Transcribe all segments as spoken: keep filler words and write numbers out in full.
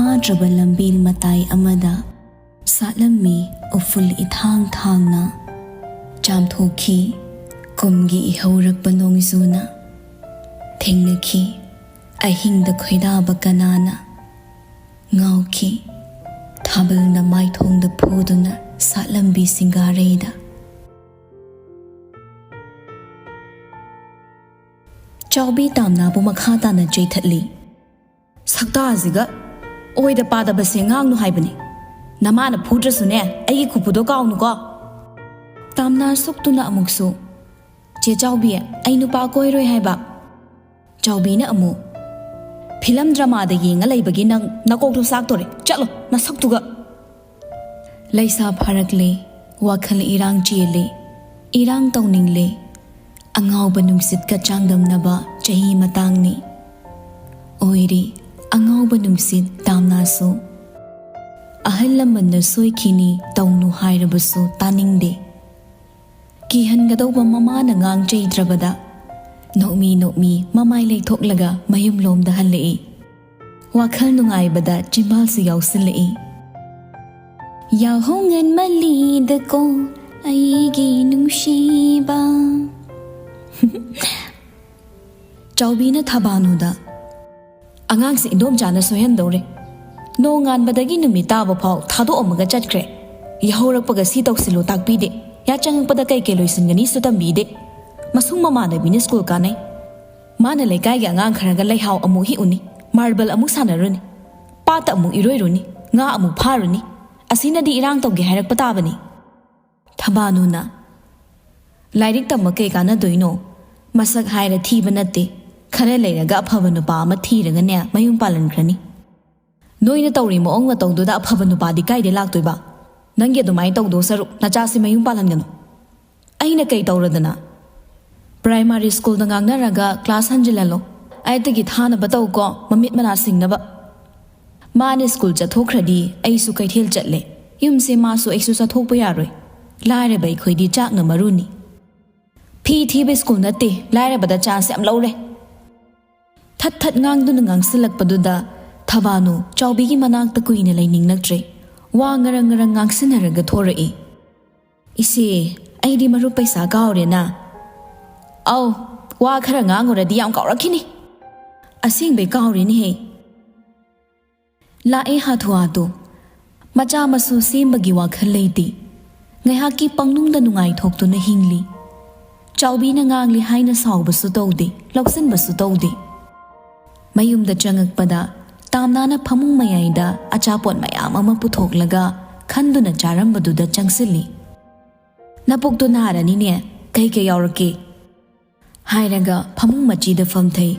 ꯃꯥꯗ꯭ꯔꯕ ꯂꯝꯕꯤ ꯃꯇꯥꯏ ꯑꯃꯗ ꯁꯥꯠꯂꯝꯃꯤ ꯎꯐꯨꯜ ꯏꯊꯥꯡ ꯊꯥꯡꯅ꯫ ꯆꯥꯝꯊꯣꯛꯈꯤ ꯀꯨꯝꯒꯤ ꯏꯍꯧꯔꯛꯄ ꯅꯣꯡꯖꯨꯅ꯫ ꯊꯦꯡꯅꯈꯤ ꯑꯍꯤꯡꯗ ꯈꯣꯏꯗꯥꯕ ꯀꯅꯥꯅ꯫ ꯉꯥꯎꯈꯤ ꯊꯥꯕꯜꯅ ꯃꯥꯏꯊꯣꯡꯗ ꯐꯨꯗꯨꯅ ꯁꯥꯠꯂꯝꯕꯤ ꯁꯤꯡꯒꯥꯔꯩꯗ꯫ ꯆꯥꯎꯕꯤ ꯇꯥꯝꯅꯥꯕꯨ ꯃꯈꯥ ꯇꯥꯅ ꯆꯩꯊꯠꯂꯤ꯫ "ꯁꯛꯇꯥꯁꯤꯒ! ꯑꯣꯏꯗ ꯄꯥꯗꯕꯁꯦ ꯉꯥꯡꯅꯨ ꯍꯥꯏꯕꯅꯤ꯫ ꯅꯃꯥꯅ ꯐꯨꯗ꯭ꯔꯁꯨꯅꯦ, ꯑꯩꯒꯤ ꯈꯨꯐꯨꯗꯣ ꯀꯥꯎꯅꯨꯀꯣ!" ꯇꯥꯝꯅꯥ ꯁꯣꯛꯇꯨꯅ ꯑꯃꯨꯛꯁꯨ, "ꯆꯦ ꯆꯥꯎꯕꯤ, ꯑꯩ ꯅꯨꯄꯥ ꯀꯣꯏꯔꯣꯏ ꯍꯥꯏꯕ?" ꯆꯥꯎꯕꯤꯅ ꯑꯃꯨꯛ, "ꯐꯤꯂꯝ ꯗ꯭ꯔꯃꯥꯗ ꯌꯦꯡꯉ ꯂꯩꯕꯒꯤ ꯅꯪ ꯅꯀꯣꯛꯇꯣ ꯆꯥꯛꯇꯣꯔꯦ꯫ ꯆꯠꯂꯣ, ꯅꯁꯛꯇꯨꯒ!" ꯂꯩꯁꯥ ꯐꯥꯔꯛꯂꯦ, ꯋꯥꯈꯜ ꯏꯔꯥꯡ ꯆꯦꯜꯂꯦ, ꯏꯔꯥꯡ ꯇꯧꯅꯤꯡꯂꯦ꯫ ꯑꯉꯥꯎꯕ ꯅꯨꯡꯁꯤꯠꯀ ꯆꯥꯡꯗꯝꯅꯕ ꯆꯍꯤ ꯃꯇꯥꯡꯅꯤ꯫ ꯑꯣꯏꯔꯤ ꯑꯉꯥꯎꯕ ꯅꯨꯡꯁꯤꯠ ꯇꯥꯝꯅꯥꯁꯨ꯫ ꯑꯍꯜ ꯂꯃꯟꯅ ꯁꯣꯏꯈꯤꯅꯤ ꯇꯧꯅꯨ ꯍꯥꯏꯔꯕꯁꯨ ꯇꯥꯅꯤꯡꯗꯦ꯫ ꯀꯤꯍꯟꯒꯗꯧꯕ ꯃꯃꯥꯅ ꯉꯥꯡ ꯆꯩꯗ꯭ꯔꯕꯗ, ꯅꯣꯛꯃꯤ ꯅꯣꯛꯃꯤ ꯃꯃꯥꯏ ꯂꯩꯊꯣꯛꯂꯒ ꯃꯌꯨꯝꯂꯣꯝꯗ ꯍꯜꯂꯛꯏ꯫ ꯋꯥꯈꯜ ꯅꯨꯡꯉꯥꯏꯕꯗ ꯆꯤꯝꯕꯥꯜꯁꯨ ꯌꯥꯎꯁꯤꯜꯂꯛꯏ꯫ "ꯌꯥꯍꯧ ꯉꯟꯃꯜꯂꯤꯗꯀꯣ ꯑꯩꯒꯤ ꯅꯨꯡꯁꯤꯕ!" ꯆꯥꯎꯕꯤꯅ ꯊꯕꯥꯅꯨꯗ, "ꯑꯉꯥꯡꯁꯦ ꯏꯟꯗꯣꯝꯆꯥꯅ ꯁꯣꯏꯍꯟꯗꯧꯔꯦ꯫ ꯅꯣꯡꯉꯥꯟꯕꯗꯒꯤ ꯅꯨꯃꯤꯠ ꯇꯥꯕ ꯐꯥꯎ ꯊꯥꯗꯣꯛꯑꯝꯃꯒ ꯆꯠꯈ꯭ꯔꯦ꯫ ꯌꯥꯍꯧꯔꯛꯄꯒ ꯁꯤ ꯇꯧꯁꯤꯜꯂꯨ ꯇꯥꯛꯄꯤꯗꯦ꯫ ꯌꯥꯆꯪꯉꯛꯄꯗ ꯀꯩ ꯀꯩ ꯂꯣꯏꯁꯤꯟꯒꯅꯤꯁꯨ ꯇꯝꯕꯤꯗꯦ꯫ ꯃꯁꯨꯡ ꯃꯃꯥꯟꯅꯕꯤꯅ ꯁ꯭ꯀꯨꯜ ꯀꯥꯟꯅꯩ꯫ ꯃꯥꯅ ꯂꯩꯀꯥꯏꯒꯤ ꯑꯉꯥꯡ ꯈꯔꯒ ꯂꯩꯍꯥꯎ ꯑꯃꯨꯛ ꯍꯤꯛꯎꯅꯤ, ꯃꯥꯔꯕꯜ ꯑꯃꯨꯛ ꯁꯥꯟꯅꯔꯨꯅꯤ, ꯄꯥꯠꯇ ꯑꯃꯨꯛ ꯏꯔꯣꯏꯔꯨꯅꯤ, ꯉꯥ ꯑꯃꯨꯛ ꯐꯥꯔꯨꯅꯤ꯫ ꯑꯁꯤꯅꯗꯤ ꯏꯔꯥꯡ ꯇꯧꯒꯦ ꯍꯥꯏꯔꯛꯄ ꯇꯥꯕꯅꯤ꯫" ꯊꯕꯥꯅꯨꯅ, "ꯂꯥꯏꯔꯤꯛ ꯇꯝꯕ ꯀꯩ ꯀꯥꯟꯅꯗꯣꯏꯅꯣ? ꯃꯁꯛ ꯍꯥꯏꯔ ꯊꯤꯕ ꯅꯠꯇꯦ꯫ ꯈꯔ ꯂꯩꯔꯒ ꯑꯐꯕ ꯅꯨꯄꯥ ꯑꯃ ꯊꯤꯔꯒꯅꯦ ꯃꯌꯨꯝ ꯄꯥꯜꯍꯟꯈ꯭ꯔꯅꯤ꯫ ꯅꯣꯏꯅ ꯇꯧꯔꯤ ꯃꯑꯣꯡ ꯃꯇꯧꯗꯨꯗ ꯑꯐꯕ ꯅꯨꯄꯥꯗꯤ ꯀꯥꯏꯗꯩ ꯂꯥꯛꯇꯣꯏꯕ? ꯅꯪꯒꯤ ꯑꯗꯨꯃꯥꯏꯅ ꯇꯧꯗꯧ ꯁꯔꯨꯛ ꯅꯆꯥꯁꯤ ꯃꯌꯨꯝ ꯄꯥꯜꯍꯟꯒꯅꯨ꯫" "ꯑꯩꯅ ꯀꯩ ꯇꯧꯔꯗꯅ?" "ꯄ꯭ꯔꯥꯏꯃꯥꯔꯤ ꯁ꯭ꯀꯨꯜꯗ ꯉꯥꯡꯅꯔꯒ ꯀ꯭ꯂꯥꯁ ꯍꯟꯖꯤꯜꯍꯜꯂꯣ꯫ ꯑꯩꯠꯇꯒꯤ ꯊꯥꯅꯕ ꯇꯧꯀꯣ, ꯃꯃꯤꯠ ꯃꯅꯥ ꯁꯤꯡꯅꯕ꯫" "ꯃꯥꯅ ꯁ꯭ꯀꯨꯜ ꯆꯠꯊꯣꯛꯈ꯭ꯔꯗꯤ ꯑꯩꯁꯨ ꯀꯩꯊꯦꯜ ꯆꯠꯂꯦ꯫ ꯌꯨꯝꯁꯦ ꯃꯥꯁꯨ ꯑꯩꯁꯨ ꯆꯠꯊꯣꯛꯄ ꯌꯥꯔꯣꯏ꯫ ꯂꯥꯏꯔꯕ ꯑꯩꯈꯣꯏꯗꯤ ꯆꯥꯛꯅ ꯃꯔꯨꯅꯤ꯫" "ꯐꯤ ꯊꯤꯕ ꯁ꯭ꯀꯨꯜ ꯅꯠꯇꯦ, ꯂꯥꯏꯔꯕꯗ ꯆꯥꯟꯁ ꯌꯥꯝ ꯂꯧꯔꯦ꯫" ꯊꯠ ꯊꯠ ꯉꯥꯡꯗꯨꯅ ꯉꯥꯡꯁꯤꯜꯂꯛꯄꯗꯨꯗ ꯊꯕꯥꯅꯨ ꯆꯥꯎꯕꯤꯒꯤ ꯃꯅꯥꯛꯇ ꯀꯨꯏꯅ ꯂꯩꯅꯤꯡꯂꯛꯇ꯭ꯔꯦ꯫ ꯋꯥ ꯉꯔꯪ ꯉꯔꯪ ꯉꯥꯡꯁꯤꯟꯅꯔꯒ ꯊꯣꯔꯛꯏ꯫ "ꯏꯆꯦ, ꯑꯩꯗꯤ ꯃꯔꯨꯞ ꯄꯩꯁꯥ ꯀꯥꯎꯔꯦꯅ?" "ꯑꯧ, ꯋꯥ ꯈꯔ ꯉꯥꯡꯉꯨꯔꯗꯤ ꯌꯥꯝ ꯀꯥꯎꯔꯛꯈꯤꯅꯤ꯫ ꯑꯁꯦꯡꯕꯩ ꯀꯥꯎꯔꯦꯅꯦꯍꯦ꯫" ꯂꯥꯛꯑꯦ ꯍꯥꯊꯨ ꯍꯥꯊꯨ꯫ ꯃꯆꯥ ꯃꯁꯨ ꯁꯦꯝꯕꯒꯤ ꯋꯥꯈꯜ ꯂꯩꯇꯦ꯫ ꯉꯥꯏꯍꯥꯛꯀꯤ ꯄꯪꯅꯨꯡꯗ ꯅꯨꯡꯉꯥꯏꯊꯣꯛꯇꯨꯅ ꯍꯤꯡꯂꯤ꯫ ꯆꯥꯎꯕꯤꯅ ꯉꯥꯡꯂꯤ ꯍꯥꯏꯅ ꯁꯥꯎꯕꯁꯨ ꯇꯧꯗꯦ, ꯂꯧꯁꯤꯟꯕꯁꯨ ꯇꯧꯗꯦ꯫ ꯃꯌꯨꯝꯗ ꯆꯪꯉꯛꯄꯗ ꯇꯥꯝꯅꯥꯅ ꯐꯃꯨꯡ ꯃꯌꯥꯏꯗ ꯑꯆꯥꯄꯣꯠ ꯃꯌꯥꯝ ꯑꯃ ꯄꯨꯊꯣꯛꯂꯒ ꯈꯟꯗꯨꯅ ꯆꯥꯔꯝꯕꯗꯨꯗ ꯆꯪꯁꯤꯜꯂꯤ꯫ "ꯅꯄꯨꯛꯇꯨ ꯅꯥꯔꯅꯤꯅꯦ, ꯀꯩ ꯀꯩ ꯌꯥꯎꯔꯛꯀꯦ?" ꯍꯥꯏꯔꯒ ꯐꯃꯨꯡ ꯃꯆꯤꯗ ꯐꯝꯊꯩ꯫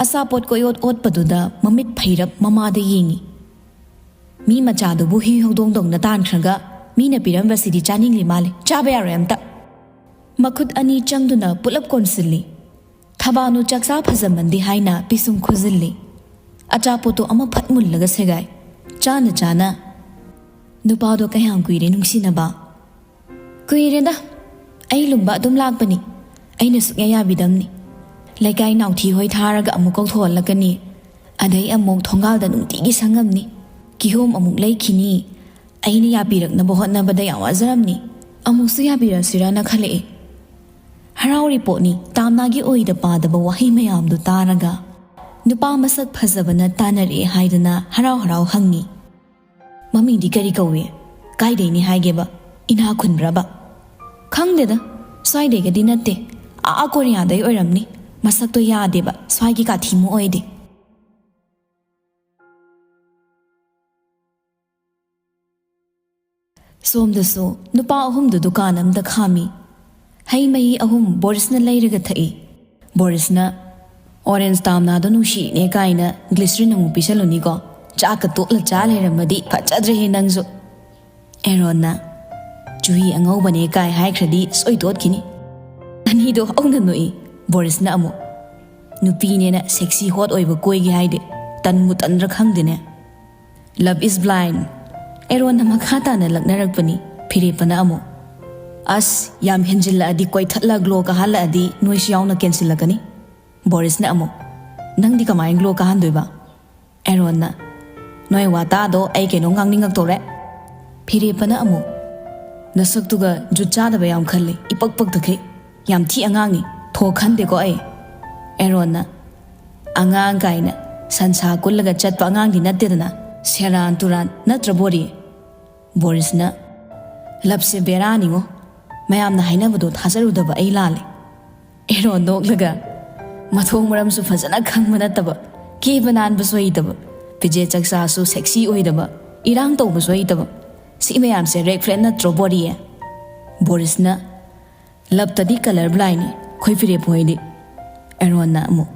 ꯑꯆꯥꯄꯣꯠ ꯀꯣꯏꯑꯣꯠ ꯑꯣꯠꯄꯗꯨꯗ ꯃꯃꯤꯠ ꯐꯩꯔꯞ ꯃꯃꯥꯗ ꯌꯦꯡꯉꯤ꯫ "ꯃꯤ ꯃꯆꯥꯗꯨꯕꯨ ꯍꯤ ꯍꯧꯗꯣꯡꯗꯧꯅ ꯇꯥꯟꯈ꯭ꯔꯒ ꯃꯤꯅ ꯄꯤꯔꯝꯕꯁꯤꯗꯤ ꯆꯥꯅꯤꯡꯂꯤ ꯃꯥꯜꯂꯦ, ꯆꯥꯕ ꯌꯥꯔꯣꯏ ꯑꯝꯇ꯫" ꯃꯈꯨꯠ ꯑꯅꯤ ꯆꯪꯗꯨꯅ ꯄꯨꯂꯞ ꯀꯣꯟꯁꯤꯜꯂꯤ꯫ ꯊꯕꯥꯅꯨ ꯆꯥꯛꯆꯥ ꯐꯖꯃꯟꯗꯦ ꯍꯥꯏꯅ ꯄꯤꯁꯨꯝ ꯈꯨꯖꯤꯜꯂꯤ꯫ ꯑꯆꯥꯄꯣꯠꯇꯣ ꯑꯃ ꯐꯠ ꯃꯨꯜꯂꯒ ꯁꯦꯒꯥꯏ꯫ ꯆꯥꯅ ꯆꯥꯅ, "ꯅꯨꯄꯥꯗꯣ ꯀꯌꯥꯝ ꯀꯨꯏꯔꯦ ꯅꯨꯡꯁꯤꯅꯕ?" "ꯀꯨꯏꯔꯦꯗ, ꯑꯩ ꯂꯨꯝꯕ ꯑꯗꯨꯝ ꯂꯥꯛꯄꯅꯤ꯫ ꯑꯩꯅ ꯁꯨꯛꯌꯥ ꯌꯥꯕꯤꯗꯝꯅꯤ꯫ ꯂꯩꯀꯥꯏ ꯅꯥꯎꯊꯤ ꯍꯣꯏ ꯊꯥꯔꯒ ꯑꯃꯨꯛ ꯀꯧꯊꯣꯛꯍꯜꯂꯛꯀꯅꯤ꯫ ꯑꯗꯩ ꯑꯃꯨꯛ ꯊꯣꯡꯒꯥꯜꯗ ꯅꯨꯡꯇꯤꯒꯤ ꯁꯪꯉꯝꯅꯤ꯫ ꯀꯤꯍꯣꯝ ꯑꯃꯨꯛ ꯂꯩꯈꯤꯅꯤ꯫ ꯑꯩꯅ ꯌꯥꯕꯤꯔꯛꯅꯕ ꯍꯣꯠꯅꯕꯗ ꯌꯥꯝ ꯋꯥꯖꯔꯝꯅꯤ꯫ ꯑꯃꯨꯛꯁꯨ ꯌꯥꯕꯤꯔꯛꯁꯤꯔꯅ ꯈꯜꯂꯛꯑꯦ꯫" ꯍꯔꯥꯎꯔꯤ ꯄꯣꯠꯅꯤ ꯇꯥꯝꯅꯥꯒꯤ ꯑꯣꯏꯗ ꯄꯥꯗꯕ ꯋꯥꯍꯩ ꯃꯌꯥꯝꯗꯨ ꯇꯥꯔꯒ꯫ ꯅꯨꯄꯥ ꯃꯁꯛ ꯐꯖꯕꯅ ꯇꯥꯟꯅꯔꯛꯑꯦ ꯍꯥꯏꯗꯅ ꯍꯔꯥꯎ ꯍꯔꯥꯎ ꯍꯪꯉꯤ꯫ "ꯃꯃꯤꯡꯗꯤ ꯀꯔꯤ ꯀꯧꯏ? ꯀꯥꯏꯗꯩꯅꯤ ꯍꯥꯏꯒꯦꯕ? ꯏꯅꯥ ꯈꯨꯟꯕ꯭ꯔꯕ?" "ꯈꯪꯗꯦꯗ, ꯁ꯭ꯋꯥꯏꯗꯩꯒꯗꯤ ꯅꯠꯇꯦ꯫ ꯑꯥ ꯀꯣꯔꯤꯌꯥꯗꯩ ꯑꯣꯏꯔꯝꯅꯤ꯫ ꯃꯁꯛꯇꯣ ꯌꯥꯗꯦꯕ, ꯁ꯭ꯋꯥꯏꯒꯤ ꯀꯥꯊꯤꯃꯨ ꯑꯣꯏꯗꯦ꯫" ꯁꯣꯝꯗꯁꯨ ꯅꯨꯄꯥ ꯑꯍꯨꯝꯗꯨ ꯗꯨꯀꯥꯟ ꯑꯃꯗ ꯈꯥꯝꯃꯤ꯫ ꯍꯩ ꯃꯍꯤ ꯑꯍꯨꯝ ꯕꯣꯔꯤꯁꯅ ꯂꯩꯔꯒ ꯊꯛꯏ꯫ ꯕꯣꯔꯤꯁꯅ, "ꯑꯣꯔꯦꯟꯖ ꯇꯥꯝꯅꯥꯗꯣ ꯅꯨꯡꯁꯤꯅꯦ" ꯀꯥꯏꯅ ꯒ꯭ꯂꯤꯁꯔꯤꯟ ꯑꯃꯨꯛ ꯄꯤꯁꯜꯂꯨꯅꯤꯀꯣ꯫ "ꯆꯥꯛꯀ ꯇꯣꯠꯂ ꯆꯥ ꯂꯩꯔꯝꯃꯗꯤ ꯐꯖꯗ꯭ꯔꯦꯍꯦ ꯅꯪꯁꯨ꯫" ꯑꯦꯔꯣꯟꯅ, "ꯆꯨꯍꯤ ꯑꯉꯧꯕꯅꯦ" ꯀꯥꯏ ꯍꯥꯏꯈ꯭ꯔꯗꯤ ꯁꯣꯏ ꯇꯣꯠꯈꯤꯅꯤ꯫ ꯑꯅꯤꯗꯣ ꯍꯧꯅ ꯅꯣꯛꯏ꯫ ꯕꯣꯔꯤꯁꯅ ꯑꯃꯨꯛ, "ꯅꯨꯄꯤꯅꯦꯅ ꯁꯦꯛꯁꯤ ꯍꯣꯠ ꯑꯣꯏꯕ ꯀꯣꯏꯒꯦ ꯍꯥꯏꯗꯦ꯫ ꯇꯟꯕꯨ ꯇꯟꯗ꯭ꯔꯥ ꯈꯪꯗꯦꯅꯦ꯫ Love is blind." ꯑꯦꯔꯣꯟꯅ ꯃꯈꯥ ꯇꯥꯅ ꯂꯛꯅꯔꯛꯄꯅꯤ꯫ ꯐꯤꯔꯦꯞꯄꯅ ꯑꯃꯨꯛ, "ꯑꯁ, ꯌꯥꯝ ꯍꯦꯟꯖꯤꯜꯂꯛꯑꯗꯤ, ꯀꯣꯏꯊꯠꯂ ꯒ꯭ꯂꯣ ꯀꯥꯍꯜꯂꯛꯑꯗꯤ ꯅꯣꯏꯁꯨ ꯌꯥꯎꯅ ꯀꯦꯟꯁꯤꯜꯂꯛꯀꯅꯤ꯫" ꯕꯣꯔꯤꯁꯅ ꯑꯃꯨꯛ, "ꯅꯪꯗꯤ ꯀꯃꯥꯏꯅ ꯒ꯭ꯂꯣ ꯀꯥꯍꯟꯗꯣꯏꯕ?" ꯑꯦꯔꯣꯟꯅ, "ꯅꯣꯏ ꯋꯥꯇꯥꯗꯣ ꯑꯩ ꯀꯩꯅꯣꯝ ꯉꯥꯡꯅꯤꯡꯉꯛꯇꯧꯔꯦ꯫" ꯐꯤꯔꯦꯞꯄꯅ ꯑꯃꯨꯛ, "ꯅꯁꯛꯇꯨꯒ ꯖꯨꯠ ꯆꯥꯗꯕ ꯌꯥꯝ ꯈꯜꯂꯤ, ꯏꯄꯛ ꯄꯛꯇꯈꯩ꯫ ꯌꯥꯝ ꯊꯤ ꯑꯉꯥꯡꯅꯤ, ꯊꯣꯛ ꯈꯟꯗꯦꯀꯣ ꯑꯩ꯫" ꯑꯦꯔꯣꯟꯅ, "ꯑꯉꯥꯡ ꯀꯥꯏꯅ, ꯁꯟꯁꯥ ꯀꯨꯜꯂꯒ ꯆꯠꯄ ꯑꯉꯥꯡꯗꯤ ꯅꯠꯇꯦꯗꯅ, ꯁꯦꯔꯥꯟ ꯇꯨꯔꯥꯟ ꯅꯠꯇ꯭ꯔ ꯕꯣꯔꯤ?" ꯕꯣꯔꯤꯁꯅ, "ꯂꯞꯁꯦ ꯕꯦꯔꯥꯅꯤꯉꯣ, ꯃꯌꯥꯝꯅ ꯍꯥꯏꯅꯕꯗꯣ ꯊꯥꯖꯔꯨꯗꯕ ꯑꯩ ꯂꯥꯜꯂꯦ꯫" ꯑꯦꯔꯣꯟ ꯅꯣꯛꯂꯒ, "ꯃꯊꯣꯡ ꯃꯔꯝꯁꯨ ꯐꯖꯅ ꯈꯪꯕ ꯅꯠꯇꯕ, ꯀꯦꯕ ꯅꯥꯟꯕꯁꯨ ꯍꯩꯇꯕ, ꯐꯤꯖꯦꯠ ꯆꯛꯆꯥꯁꯨ ꯁꯦꯛꯁꯤ ꯑꯣꯏꯗꯕ, ꯏꯔꯥꯡ ꯇꯧꯕꯁꯨ ꯍꯩꯇꯕ, ꯁꯤ ꯃꯌꯥꯝꯁꯦ ꯔꯦꯗ ꯐ꯭ꯂꯦꯒ ꯅꯠꯇ꯭ꯔꯣ ꯕꯣꯔꯤ?" ꯕꯣꯔꯤꯁꯅ, "ꯂꯞꯇꯗꯤ ꯀꯂꯔ ꯕ꯭ꯂꯥꯏꯟꯅꯤ ꯑꯩꯈꯣꯏ ꯐꯤꯔꯦꯞ ꯍꯣꯏꯗꯤ꯫" ꯑꯦꯔꯣꯟꯅ ꯑꯃꯨꯛ,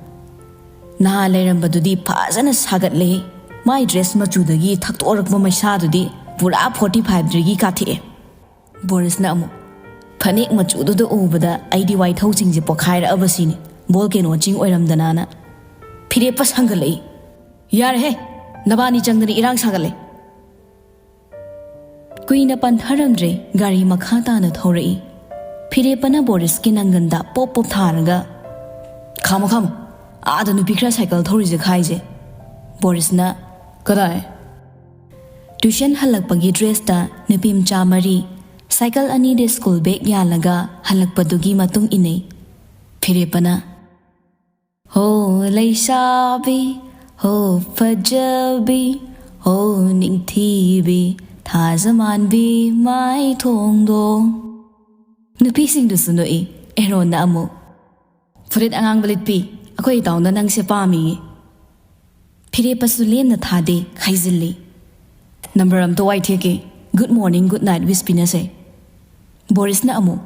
"ꯅꯍꯥꯟ ꯂꯩꯔꯝꯕꯗꯨꯗꯤ ꯐꯖꯅ ꯁꯥꯒꯠꯂꯦ, ꯃꯥꯏ ꯗ꯭ꯔꯦꯁ ꯃꯆꯨꯗꯒꯤ ꯊꯛꯇꯣꯔꯛꯄ ꯃꯩꯁꯥꯗꯨꯗꯤ ꯄꯨꯔꯥ ꯐꯣꯔꯇꯤ ꯐꯥꯏꯚꯇꯒꯤ ꯀꯥꯊꯦꯛꯑꯦ꯫" ꯕꯣꯔꯤꯁꯅ ꯑꯃꯨꯛ, "ꯐꯅꯦꯛ ꯃꯆꯨꯗꯨꯗ ꯎꯕꯗ ꯑꯩꯗꯤ ꯋꯥꯏꯊꯧ ꯆꯤꯡꯁꯦ ꯄꯣꯈꯥꯏꯔꯛꯑꯕ ꯁꯤꯅꯤ, ꯕꯣꯜꯀꯦꯅꯣ ꯆꯤꯡ ꯑꯣꯏꯔꯝꯗꯅꯅ꯫" ꯐꯤꯔꯦꯞꯄ ꯁꯪꯒꯠꯂꯛꯏ꯫ "ꯌꯥꯔꯦꯍꯦ, ꯅꯕꯥꯅꯤ ꯆꯪꯗꯅ ꯏꯔꯥꯡ ꯁꯥꯒꯠꯂꯦ꯫" ꯀꯨꯏꯅ ꯄꯟꯊꯔꯝꯗ꯭ꯔꯦ, ꯒꯥꯔꯤ ꯃꯈꯥ ꯇꯥꯅ ꯊꯧꯔꯛꯏ꯫ ꯐꯤꯔꯦꯞꯄꯅ ꯕꯣꯔꯤꯁꯀꯤ ꯅꯪꯒꯟꯗ ꯄꯣꯞ ꯄꯣꯞ ꯊꯥꯔꯒ, "ꯈꯥꯝꯃꯣ, ꯈꯥꯝꯃꯣ, ꯑꯥꯗ ꯅꯨꯄꯤ ꯈꯔ ꯁꯥꯏꯀꯜ ꯊꯧꯔꯤꯁꯦ ꯈꯥꯏꯁꯦ꯫" ꯕꯣꯔꯤꯁꯅ, "ꯀꯗꯥꯏ?" ꯇ꯭ꯌꯨꯁꯟ ꯍꯜꯂꯛꯄꯒꯤ ꯗ꯭ꯔꯦꯁꯇ ꯅꯨꯄꯤ ꯃꯆꯥ ꯃꯔꯤ ꯁꯥꯏꯀꯜ ꯑꯅꯤꯗ ꯁ꯭ꯀꯨꯜ ꯕꯦꯒ ꯌꯥꯜꯂꯒ ꯍꯜꯂꯛꯄꯗꯨꯒꯤ ꯃꯇꯨꯡ ꯏꯟꯅꯩ꯫ ꯐꯤꯔꯦꯞꯄꯅ, "ꯍꯣ ꯂꯩꯁꯥꯕꯤ, ꯍꯣ ꯐꯖꯕꯤ, ꯍꯣ ꯅꯤꯡꯊꯤꯕꯤ, ꯊꯥꯖ ꯃꯥꯟꯕꯤ ꯃꯥꯏꯊꯣꯡꯗꯣ꯫" ꯅꯨꯄꯤꯁꯤꯡꯗꯨꯁꯨ ꯅꯣꯛꯏ꯫ ꯑꯦꯔꯣꯟꯅ ꯑꯃꯨꯛ, "ꯐꯨꯔꯤꯠ ꯑꯉꯥꯡꯕ ꯂꯤꯠꯄꯤ, ꯑꯩꯈꯣꯏ ꯏꯇꯥꯎꯅ ꯅꯪꯁꯦ ꯄꯥꯝꯃꯤꯌꯦ꯫" ꯐꯤꯔꯦꯞꯄꯁꯨ ꯂꯦꯝꯅ ꯊꯥꯗꯦ, ꯈꯥꯏꯖꯤꯜꯂꯤ꯫ "ꯅꯝꯕꯔ ꯑꯝꯇ ꯋꯥꯏꯊꯦꯛꯀꯦ, ꯒꯨꯗ ꯃꯣꯔꯅꯤꯡ ꯒꯨꯗ ꯅꯥꯏꯠ ꯋꯤꯁ ꯄꯤꯅꯁꯦ꯫" ꯕꯣꯔꯤꯁꯅ ꯑꯃꯨꯛ,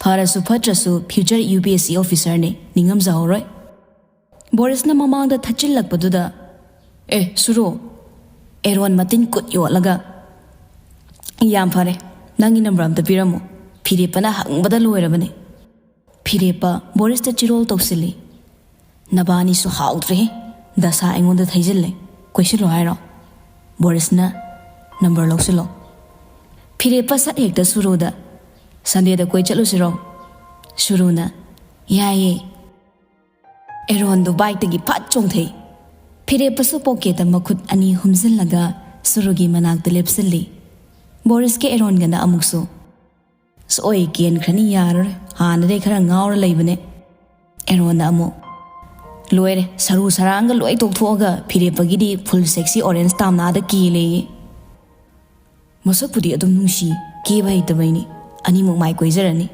"ꯐꯔꯁꯨ ꯐꯠꯇ꯭ꯔꯁꯨ future U P S C ꯑꯣꯐꯤꯁꯔꯅꯦ, ꯅꯤꯡꯉꯝꯖꯍꯧꯔꯣꯏ꯫" ꯕꯣꯔꯤꯁꯅ ꯃꯃꯥꯡꯗ ꯊꯠꯆꯤꯜꯂꯛꯄꯗꯨꯗ, "ꯑꯦ, ꯁꯨꯔꯣ꯫" ꯑꯦꯔꯣꯟ ꯃꯇꯤꯟ ꯀꯨꯠ ꯌꯣꯠꯂꯒ, "ꯌꯥꯝ ꯐꯔꯦ, ꯅꯪꯒꯤ ꯅꯝꯕꯔ ꯑꯝꯇ ꯄꯤꯔꯝꯃꯣ, ꯐꯤꯔꯦꯞꯄꯅ ꯍꯪꯕꯗ ꯂꯣꯏꯔꯕꯅꯦ꯫" ꯐꯤꯔꯦꯞꯄ ꯕꯣꯔꯤꯁꯇ ꯆꯤꯔꯣꯜ ꯇꯧꯁꯤꯜꯂꯤ꯫ "ꯅꯕꯥꯅꯤꯁꯨ ꯍꯥꯎꯗ꯭ꯔꯦꯍꯦ, ꯗꯁꯥ ꯑꯩꯉꯣꯟꯗ ꯊꯩꯖꯤꯜꯂꯦ, ꯀꯣꯏꯁꯤꯜꯂꯣ ꯍꯥꯏꯔꯣ?" ꯕꯣꯔꯤꯁꯅ, "ꯅꯝꯕꯔ ꯂꯧꯁꯤꯜꯂꯣ꯫" ꯐꯤꯔꯦꯞꯄ ꯁꯠ ꯍꯦꯛꯇ ꯁꯨꯔꯨꯗ, "ꯁꯟꯗꯦꯗ ꯀꯣꯏ ꯆꯠꯂꯨꯁꯤꯔꯣ?" ꯁꯨꯔꯨꯅ, "ꯌꯥꯏꯌꯦ꯫" ꯑꯦꯔꯣꯟꯗꯣ ꯕꯥꯏꯛꯇꯒꯤ ꯐꯠ ꯆꯣꯡꯊꯩ꯫ ꯐꯤꯔꯦꯞꯄꯁꯨ ꯄꯣꯀꯦꯠꯇ ꯃꯈꯨꯠ ꯑꯅꯤ ꯍꯨꯝꯖꯤꯜꯂꯒ ꯁꯨꯔꯨꯒꯤ ꯃꯅꯥꯛꯇ ꯂꯦꯞꯁꯤꯜꯂꯤ꯫ ꯕꯣꯔꯤꯁꯀ ꯑꯦꯔꯣꯟꯒꯅ ꯑꯃꯨꯛꯁꯨ, "ꯁꯣꯏ ꯀꯦꯟꯈ꯭ꯔꯅꯤ, ꯌꯥꯔꯔꯣꯏ, ꯍꯥꯟꯅꯗꯩ ꯈꯔ ꯉꯥꯎꯔ ꯂꯩꯕꯅꯦ"꯫ ꯑꯦꯔꯣꯟꯅ ꯑꯃꯨꯛ, "ꯂꯣꯏꯔꯦ, ꯁꯔꯨ ꯁꯔꯥꯡꯒ ꯂꯣꯏ ꯇꯣꯛꯊꯣꯛꯑꯒ ꯐꯤꯔꯦꯞꯄꯒꯤꯗꯤ ꯐꯨꯜ ꯁꯦꯛꯁꯤ ꯑꯣꯔꯦꯟꯖ ꯇꯥꯝꯅꯥꯗ ꯀꯦꯂꯦꯌꯦ꯫ ꯃꯁꯛꯄꯨꯗꯤ ꯑꯗꯨꯝ ꯅꯨꯡꯁꯤ, ꯀꯦꯕ ꯍꯩꯇꯕꯩꯅꯤ, ꯑꯅꯤꯃꯛ ꯃꯥꯏ ꯀꯣꯏꯖꯔꯅꯤ"꯫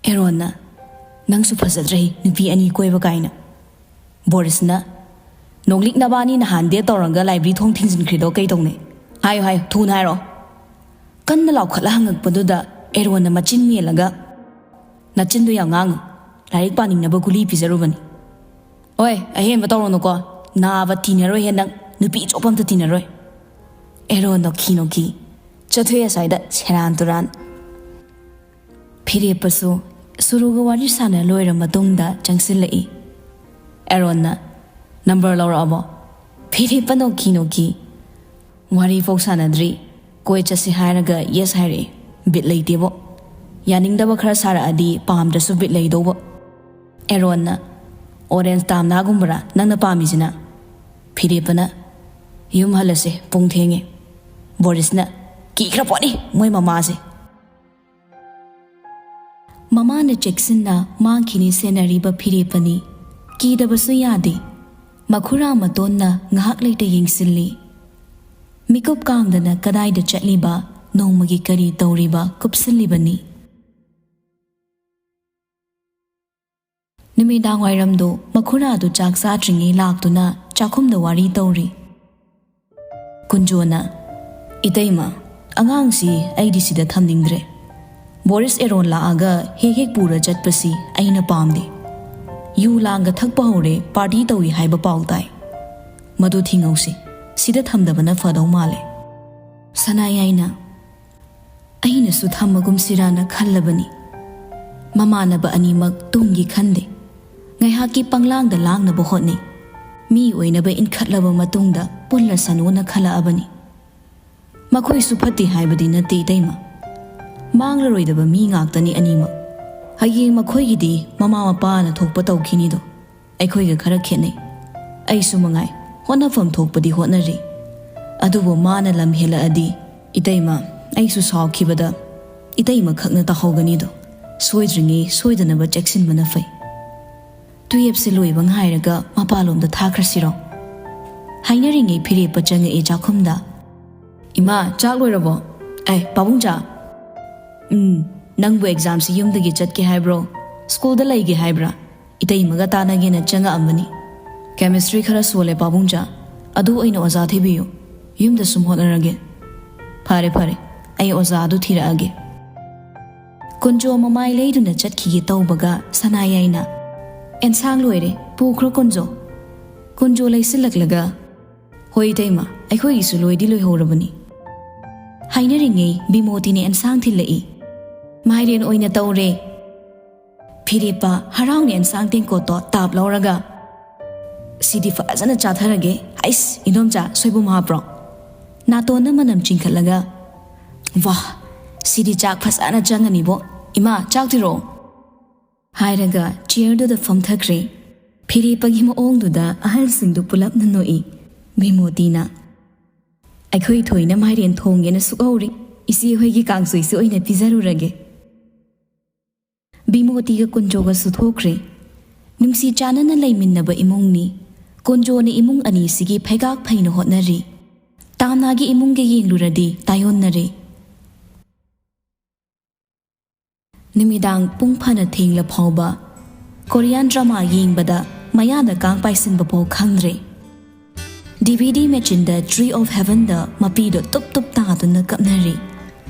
ꯑꯦꯔꯣꯟꯅ, "ꯅꯪꯁꯨ ꯐꯖꯗ꯭ꯔꯦ, ꯅꯨꯄꯤ ꯑꯅꯤ ꯀꯣꯏꯕ ꯀꯥꯏꯅ"꯫ ꯕꯣꯔꯤꯁꯅ, "ꯅꯣꯡꯂꯤꯛ ꯅꯕꯥꯅꯤ ꯅꯍꯥꯟ ꯗꯦꯠ ꯇꯧꯔꯒ ꯂꯥꯏꯕ꯭ꯔꯤ ꯊꯣꯡ ꯊꯤꯡꯖꯤꯟꯈ꯭ꯔꯤꯗꯣ ꯀꯩ ꯇꯧꯅꯩ? ꯍꯥꯏꯌꯣ, ꯍꯥꯏꯌꯣ, ꯊꯨꯅ ꯍꯥꯏꯔꯣ"꯫ ꯀꯟꯅ ꯂꯥꯎꯈꯠꯂ ꯍꯪꯉꯛꯄꯗꯨꯗ ꯑꯦꯔꯣꯟꯅ ꯃꯆꯤꯟ ꯃꯦꯜꯂꯒ, "ꯅꯆꯤꯟꯗꯣ ꯌꯥꯝ ꯉꯥꯡꯉꯨ, ꯂꯥꯏꯔꯤꯛ ꯄꯥꯅꯤꯡꯅꯕ ꯒꯨꯂꯤ ꯄꯤꯖꯔꯨꯕꯅꯤ"꯫ "ꯑꯣꯏ, ꯑꯍꯦꯟꯕ ꯇꯧꯔꯨꯅꯨꯀꯣ, ꯅꯥꯕ ꯇꯤꯟꯅꯔꯣꯏꯍꯦ ꯅꯪ, ꯅꯨꯄꯤ ꯑꯆꯣꯞꯄ ꯑꯝꯇ ꯇꯤꯟꯅꯔꯣꯏ"꯫ ꯑꯦꯔꯣꯟ ꯅꯣꯛꯈꯤ ꯅꯣꯛꯈꯤ ꯆꯠꯊꯣꯛꯑꯦ ꯑꯁ꯭ꯋꯥꯏꯗ ꯁꯦꯔꯥꯟ ꯇꯨꯔꯥꯟ꯫ ꯐꯤꯔꯦꯞꯄꯁꯨ ꯁꯨꯔꯨꯒ ꯋꯥꯔꯤ ꯁꯥꯟꯅ ꯂꯣꯏꯔ ꯃꯇꯨꯡꯗ ꯆꯪꯁꯤꯜꯂꯛꯏ꯫ ꯑꯦꯔꯣꯟꯅ, "ꯅꯝꯕꯔ ꯂꯧꯔꯛꯑꯕꯣ?" ꯐꯤꯔꯦꯞꯄ ꯅꯣꯛꯈꯤ ꯅꯣꯛꯈꯤ꯫ "ꯋꯥꯔꯤ ꯐꯥꯎ ꯁꯥꯟꯅꯗ꯭ꯔꯤ, ꯀꯣꯏ ꯆꯠꯁꯤ ꯍꯥꯏꯔꯒ ꯌꯦꯁ ꯍꯥꯏꯔꯛꯑꯦ꯫ ꯕꯤꯠ ꯂꯩꯇꯦꯕꯣ꯫ ꯌꯥꯅꯤꯡꯗꯕ ꯈꯔ ꯁꯥꯔꯛꯑꯗꯤ ꯄꯥꯝꯗ꯭ꯔꯁꯨ ꯕꯤꯠ ꯂꯩꯗꯧꯕ"꯫ ꯑꯦꯔꯣꯟꯅ, "ꯑꯣꯔꯦꯟꯖ ꯇꯥꯝꯅꯥꯒꯨꯝꯕꯔꯥ ꯅꯪꯅ ꯄꯥꯝꯃꯤꯁꯤꯅ?" ꯐꯤꯔꯦꯞꯄꯅ, "ꯌꯨꯝ ꯍꯜꯂꯁꯦ, ꯄꯨꯡ ꯊꯦꯡꯉꯦ"꯫ ꯕꯣꯔꯤꯁꯅ, "ꯀꯤꯈ꯭ꯔ ꯄꯣꯠꯅꯤ ꯃꯣꯏ ꯃꯃꯥꯁꯦ"꯫ ꯃꯃꯥꯅ ꯆꯦꯛꯁꯤꯟꯅ ꯃꯥꯡꯈꯤꯅꯤ ꯁꯦꯟꯅꯔꯤꯕ ꯐꯤꯔꯦꯞꯄꯅꯤ꯫ ꯀꯤꯗꯕꯁꯨ ꯌꯥꯗꯦ꯫ ꯃꯈꯨꯔꯥ ꯃꯇꯣꯟꯅ ꯉꯥꯏꯍꯥꯛ ꯂꯩꯇ ꯌꯦꯡꯁꯤꯜꯂꯤ꯫ ꯃꯤꯀꯨꯞ ꯀꯥꯡꯗꯅ ꯀꯗꯥꯏꯗ ꯆꯠꯂꯤꯕ, ꯅꯣꯡꯃꯒꯤ ꯀꯔꯤ ꯇꯧꯔꯤꯕ ꯀꯨꯞꯁꯤꯜꯂꯤꯕꯅꯤ꯫ ꯅꯨꯃꯤꯗꯥꯡꯋꯥꯏꯔꯝꯗꯣ ꯃꯈꯨꯔꯥꯗꯨ ꯆꯥꯛ ꯆꯥꯗ꯭ꯔꯤꯉꯩ ꯂꯥꯛꯇꯨꯅ ꯆꯥꯛꯈꯨꯝꯗ ꯋꯥꯔꯤ ꯇꯧꯔꯤ꯫ ꯀꯨꯟꯖꯣꯅ, "ꯏꯇꯩꯃ, ꯑꯉꯥꯡꯁꯤ ꯑꯩꯗꯤ ꯁꯤꯗ ꯊꯝꯅꯤꯡꯗ꯭ꯔꯦ꯫ ꯕꯣꯔꯤꯁ ꯑꯦꯔꯣꯟ ꯂꯥꯛꯑꯒ ꯍꯦꯛ ꯍꯦꯛ ꯄꯨꯔ ꯆꯠꯄꯁꯤ ꯑꯩꯅ ꯄꯥꯝꯗꯦ꯫ ꯌꯨ ꯂꯥꯡꯒ ꯊꯛꯄ ꯍꯧꯔꯦ, ꯄꯥꯔꯇꯤ ꯇꯧꯏ ꯍꯥꯏꯕ ꯄꯥꯎ ꯇꯥꯏ꯫ ꯃꯗꯨ ꯊꯤꯡꯍꯧꯁꯤ, ꯁꯤꯗ ꯊꯝꯗꯕꯅ ꯐꯗꯧ ꯃꯥꯜꯂꯦ"꯫ ꯁꯅꯥꯌꯥꯏꯅ, "ꯑꯩꯅꯁꯨ ꯊꯝꯃꯒꯨꯝꯁꯤꯔꯥꯅ ꯈꯜꯂꯕꯅꯤ꯫ ꯃꯃꯥꯟꯅꯕ ꯑꯅꯤꯃꯛ ꯇꯨꯡꯒꯤ ꯈꯟꯗꯦ꯫ ꯉꯥꯏꯍꯥꯛꯀꯤ ꯄꯪꯂꯥꯡꯗ ꯂꯥꯡꯅꯕ ꯍꯣꯠꯅꯩ꯫ ꯃꯤ ꯑꯣꯏꯅꯕ ꯏꯟꯈꯠꯂꯕ ꯃꯇꯨꯡꯗ ꯄꯨꯜꯂꯁꯅꯨꯅ ꯈꯜꯂꯛꯑꯕꯅꯤ꯫ ꯃꯈꯣꯏꯁꯨ ꯐꯠꯇꯦ ꯍꯥꯏꯕꯗꯤ ꯅꯠꯇꯦ ꯏꯇꯩꯃ꯫ ꯃꯥꯡꯂꯔꯣꯏꯗꯕ ꯃꯤ ꯉꯥꯛꯇꯅꯤ ꯑꯅꯤꯃꯛ꯫ ꯍꯌꯦꯡ ꯃꯈꯣꯏꯒꯤꯗꯤ ꯃꯃꯥ ꯃꯄꯥꯅ ꯊꯣꯛꯄ ꯇꯧꯈꯤꯅꯤꯗꯣ꯫ ꯑꯩꯈꯣꯏꯒ ꯈꯔ ꯈꯦꯠꯅꯩ꯫ ꯑꯩꯁꯨ ꯃꯉꯥꯏ, ꯍꯣꯠꯅꯐꯝ ꯊꯣꯛꯄꯗꯤ ꯍꯣꯠꯅꯔꯤ꯫ ꯑꯗꯨꯕꯨ ꯃꯥꯅ ꯂꯝ ꯍꯦꯜꯂꯛꯑꯗꯤ, ꯏꯇꯩꯃ, ꯑꯩꯁꯨ ꯁꯥꯎꯈꯤꯕꯗ ꯏꯇꯩꯃ ꯈꯛꯅ ꯇꯥꯍꯧꯒꯅꯤꯗꯣ꯫ ꯁꯣꯏꯗ꯭ꯔꯤꯉꯩ ꯁꯣꯏꯗꯅꯕ ꯆꯦꯛꯁꯤꯟꯕꯅ ꯐꯩ꯫ ꯇꯨꯌꯦꯞꯁꯦ ꯂꯣꯏꯕ ꯉꯥꯏꯔꯒ ꯃꯄꯥꯟꯂꯣꯝꯗ ꯊꯥꯈ꯭ꯔꯁꯤꯔꯣ? ꯍꯥꯏꯅꯔꯤꯉꯩ ꯐꯤꯔꯦꯞꯄ ꯆꯪꯉꯛꯑꯦ ꯆꯥꯛꯈꯨꯝꯗ꯫ "ꯏꯃꯥ, ꯆꯥꯛ ꯂꯣꯏꯔꯕꯣ? ꯑꯦ, ꯄꯥꯕꯨꯡꯆꯥ!" "ꯎꯝ, ꯅꯪꯕꯨ ꯑꯦꯛꯖꯥꯝꯁꯤ ꯌꯨꯝꯗꯒꯤ ꯆꯠꯀꯦ ꯍꯥꯏꯕ꯭ꯔꯣ? ꯁ꯭ꯀꯨꯜꯗ ꯂꯩꯒꯦ ꯍꯥꯏꯕ꯭ꯔꯥ?" ꯏꯇꯩꯃꯒ ꯇꯥꯟꯅꯒꯦꯅ ꯆꯪꯉꯛꯑꯝꯕꯅꯤ꯫ "ꯀꯦꯃꯤꯁꯇ꯭ꯔꯤ ꯈꯔ ꯁꯣꯜꯂꯦ ꯄꯥꯕꯨꯡꯆꯥ, ꯑꯗꯨ ꯑꯣꯏꯅ ꯑꯣꯖꯥ ꯊꯤꯕꯤꯌꯨ꯫ ꯌꯨꯝꯗ ꯁꯨꯝ ꯍꯣꯠꯅꯔꯒꯦ꯫" "ꯐꯔꯦ ꯐꯔꯦ, ꯑꯩ ꯑꯣꯖꯥ ꯑꯗꯨ ꯊꯤꯔꯛꯑꯒꯦ꯫" ꯀꯨꯟꯖꯣ ꯃꯃꯥꯏ ꯂꯩꯗꯨꯅ ꯆꯠꯈꯤꯒꯦ ꯇꯧꯕꯒ ꯁꯅꯥꯌꯥꯏꯅ, "ꯑꯦꯟꯁꯥꯡ ꯂꯣꯏꯔꯦ, ꯄꯨꯈ꯭ꯔꯣ ꯀꯨꯟꯖꯣ꯫" ꯀꯨꯟꯖꯣ ꯂꯩꯁꯤꯜꯂꯛꯂꯒ, "ꯍꯣꯏ ꯏꯇꯩꯃ, ꯑꯩꯈꯣꯏꯒꯤꯁꯨ ꯂꯣꯏꯗꯤ ꯂꯣꯏꯍꯧꯔꯕꯅꯤ꯫" ꯍꯥꯏꯅꯔꯤꯉꯩ ꯕꯤꯃꯣꯇꯤꯅ ꯑꯦꯟꯁꯥꯡ ꯊꯤꯜꯂꯛꯏ꯫ "ꯃꯥꯏꯔꯦꯟ ꯑꯣꯏꯅ ꯇꯧꯔꯦ꯫" ꯐꯤꯔꯦꯞꯄ ꯍꯔꯥꯎꯅ ꯑꯦꯟꯁꯥꯡ ꯇꯦꯡꯀꯣꯠꯇꯣ ꯇꯥꯞ ꯂꯧꯔꯒ, "ꯁꯤꯗꯤ ꯐꯖꯅ ꯆꯥꯊꯔꯒꯦ꯫ ꯑꯩꯁ, ꯏꯟꯗꯣꯝꯆꯥ, ꯁꯣꯏꯕꯨꯝ ꯍꯥꯞꯄ꯭ꯔꯣ?" ꯅꯥꯇꯣꯟꯅ ꯃꯅꯝ ꯆꯤꯡꯈꯠꯂꯒ, "ꯋꯥ, ꯁꯤꯗꯤ ꯆꯥꯛ ꯐꯖꯅ ꯆꯪꯉꯅꯤꯕꯣ꯫ ꯏꯃꯥ, ꯆꯥꯛ ꯊꯤꯔꯛꯑꯣ꯫" ꯍꯥꯏꯔꯒ ꯆꯤꯌꯔꯗꯨꯗ ꯐꯝꯊꯈ꯭ꯔꯦ꯫ ꯐꯤꯔꯦꯞꯄꯒꯤ ꯃꯑꯣꯡꯗꯨꯗ ꯑꯍꯜꯁꯤꯡꯗꯨ ꯄꯨꯂꯞꯅ ꯅꯣꯛꯏ꯫ ꯕꯤꯃꯣꯇꯤꯅ, "ꯑꯩꯈꯣꯏ ꯊꯣꯏꯅ ꯃꯥꯏꯔꯦꯟ ꯊꯣꯡꯒꯦꯅ ꯁꯨꯛꯍꯧꯔꯤ꯫ ꯏꯆꯦ ꯍꯣꯏꯒꯤ ꯀꯥꯡꯁꯣꯏꯁꯨ ꯑꯣꯏꯅ ꯄꯤꯖꯔꯨꯔꯒꯦ꯫" ꯕꯤꯃꯣꯇꯤꯒ ꯀꯨꯟꯖꯣꯒꯁꯨ ꯊꯣꯛꯈ꯭ꯔꯦ꯫ ꯅꯨꯡꯁꯤ ꯆꯥꯟꯅꯅ ꯂꯩꯃꯤꯟꯅꯕ ꯏꯃꯨꯡꯅꯤ꯫ ꯀꯨꯟꯖꯣꯅ ꯏꯃꯨꯡ ꯑꯅꯤꯁꯤꯒꯤ ꯐꯩꯒꯥꯛ ꯐꯩꯅ ꯍꯣꯠꯅꯔꯤ꯫ ꯇꯥꯝꯅꯥꯒꯤ ꯏꯃꯨꯡꯒ ꯌꯦꯡꯂꯨꯔꯗꯤ ꯇꯥꯏꯌꯣꯟꯅꯔꯦ꯫ ꯅꯨꯃꯤꯗꯥꯡ ꯄꯨꯡ ꯐꯅ ꯊꯦꯡꯂ ꯐꯥꯎꯕ ꯀꯣꯔꯤꯌꯥꯟ ꯗ꯭ꯔꯃꯥ ꯌꯦꯡꯕꯗ ꯃꯌꯥꯗ ꯀꯥꯡ ꯄꯥꯏꯁꯤꯟꯕ ꯐꯥꯎ ꯈꯪꯗ꯭ꯔꯦ꯫ D V D ꯃꯦꯆꯤꯟꯗ Tree of Heavenꯗ ꯃꯄꯤꯗꯣ ꯇꯨꯞ ꯇꯨꯞ ꯇꯥꯗꯨꯅ ꯀꯞꯅꯔꯤ꯫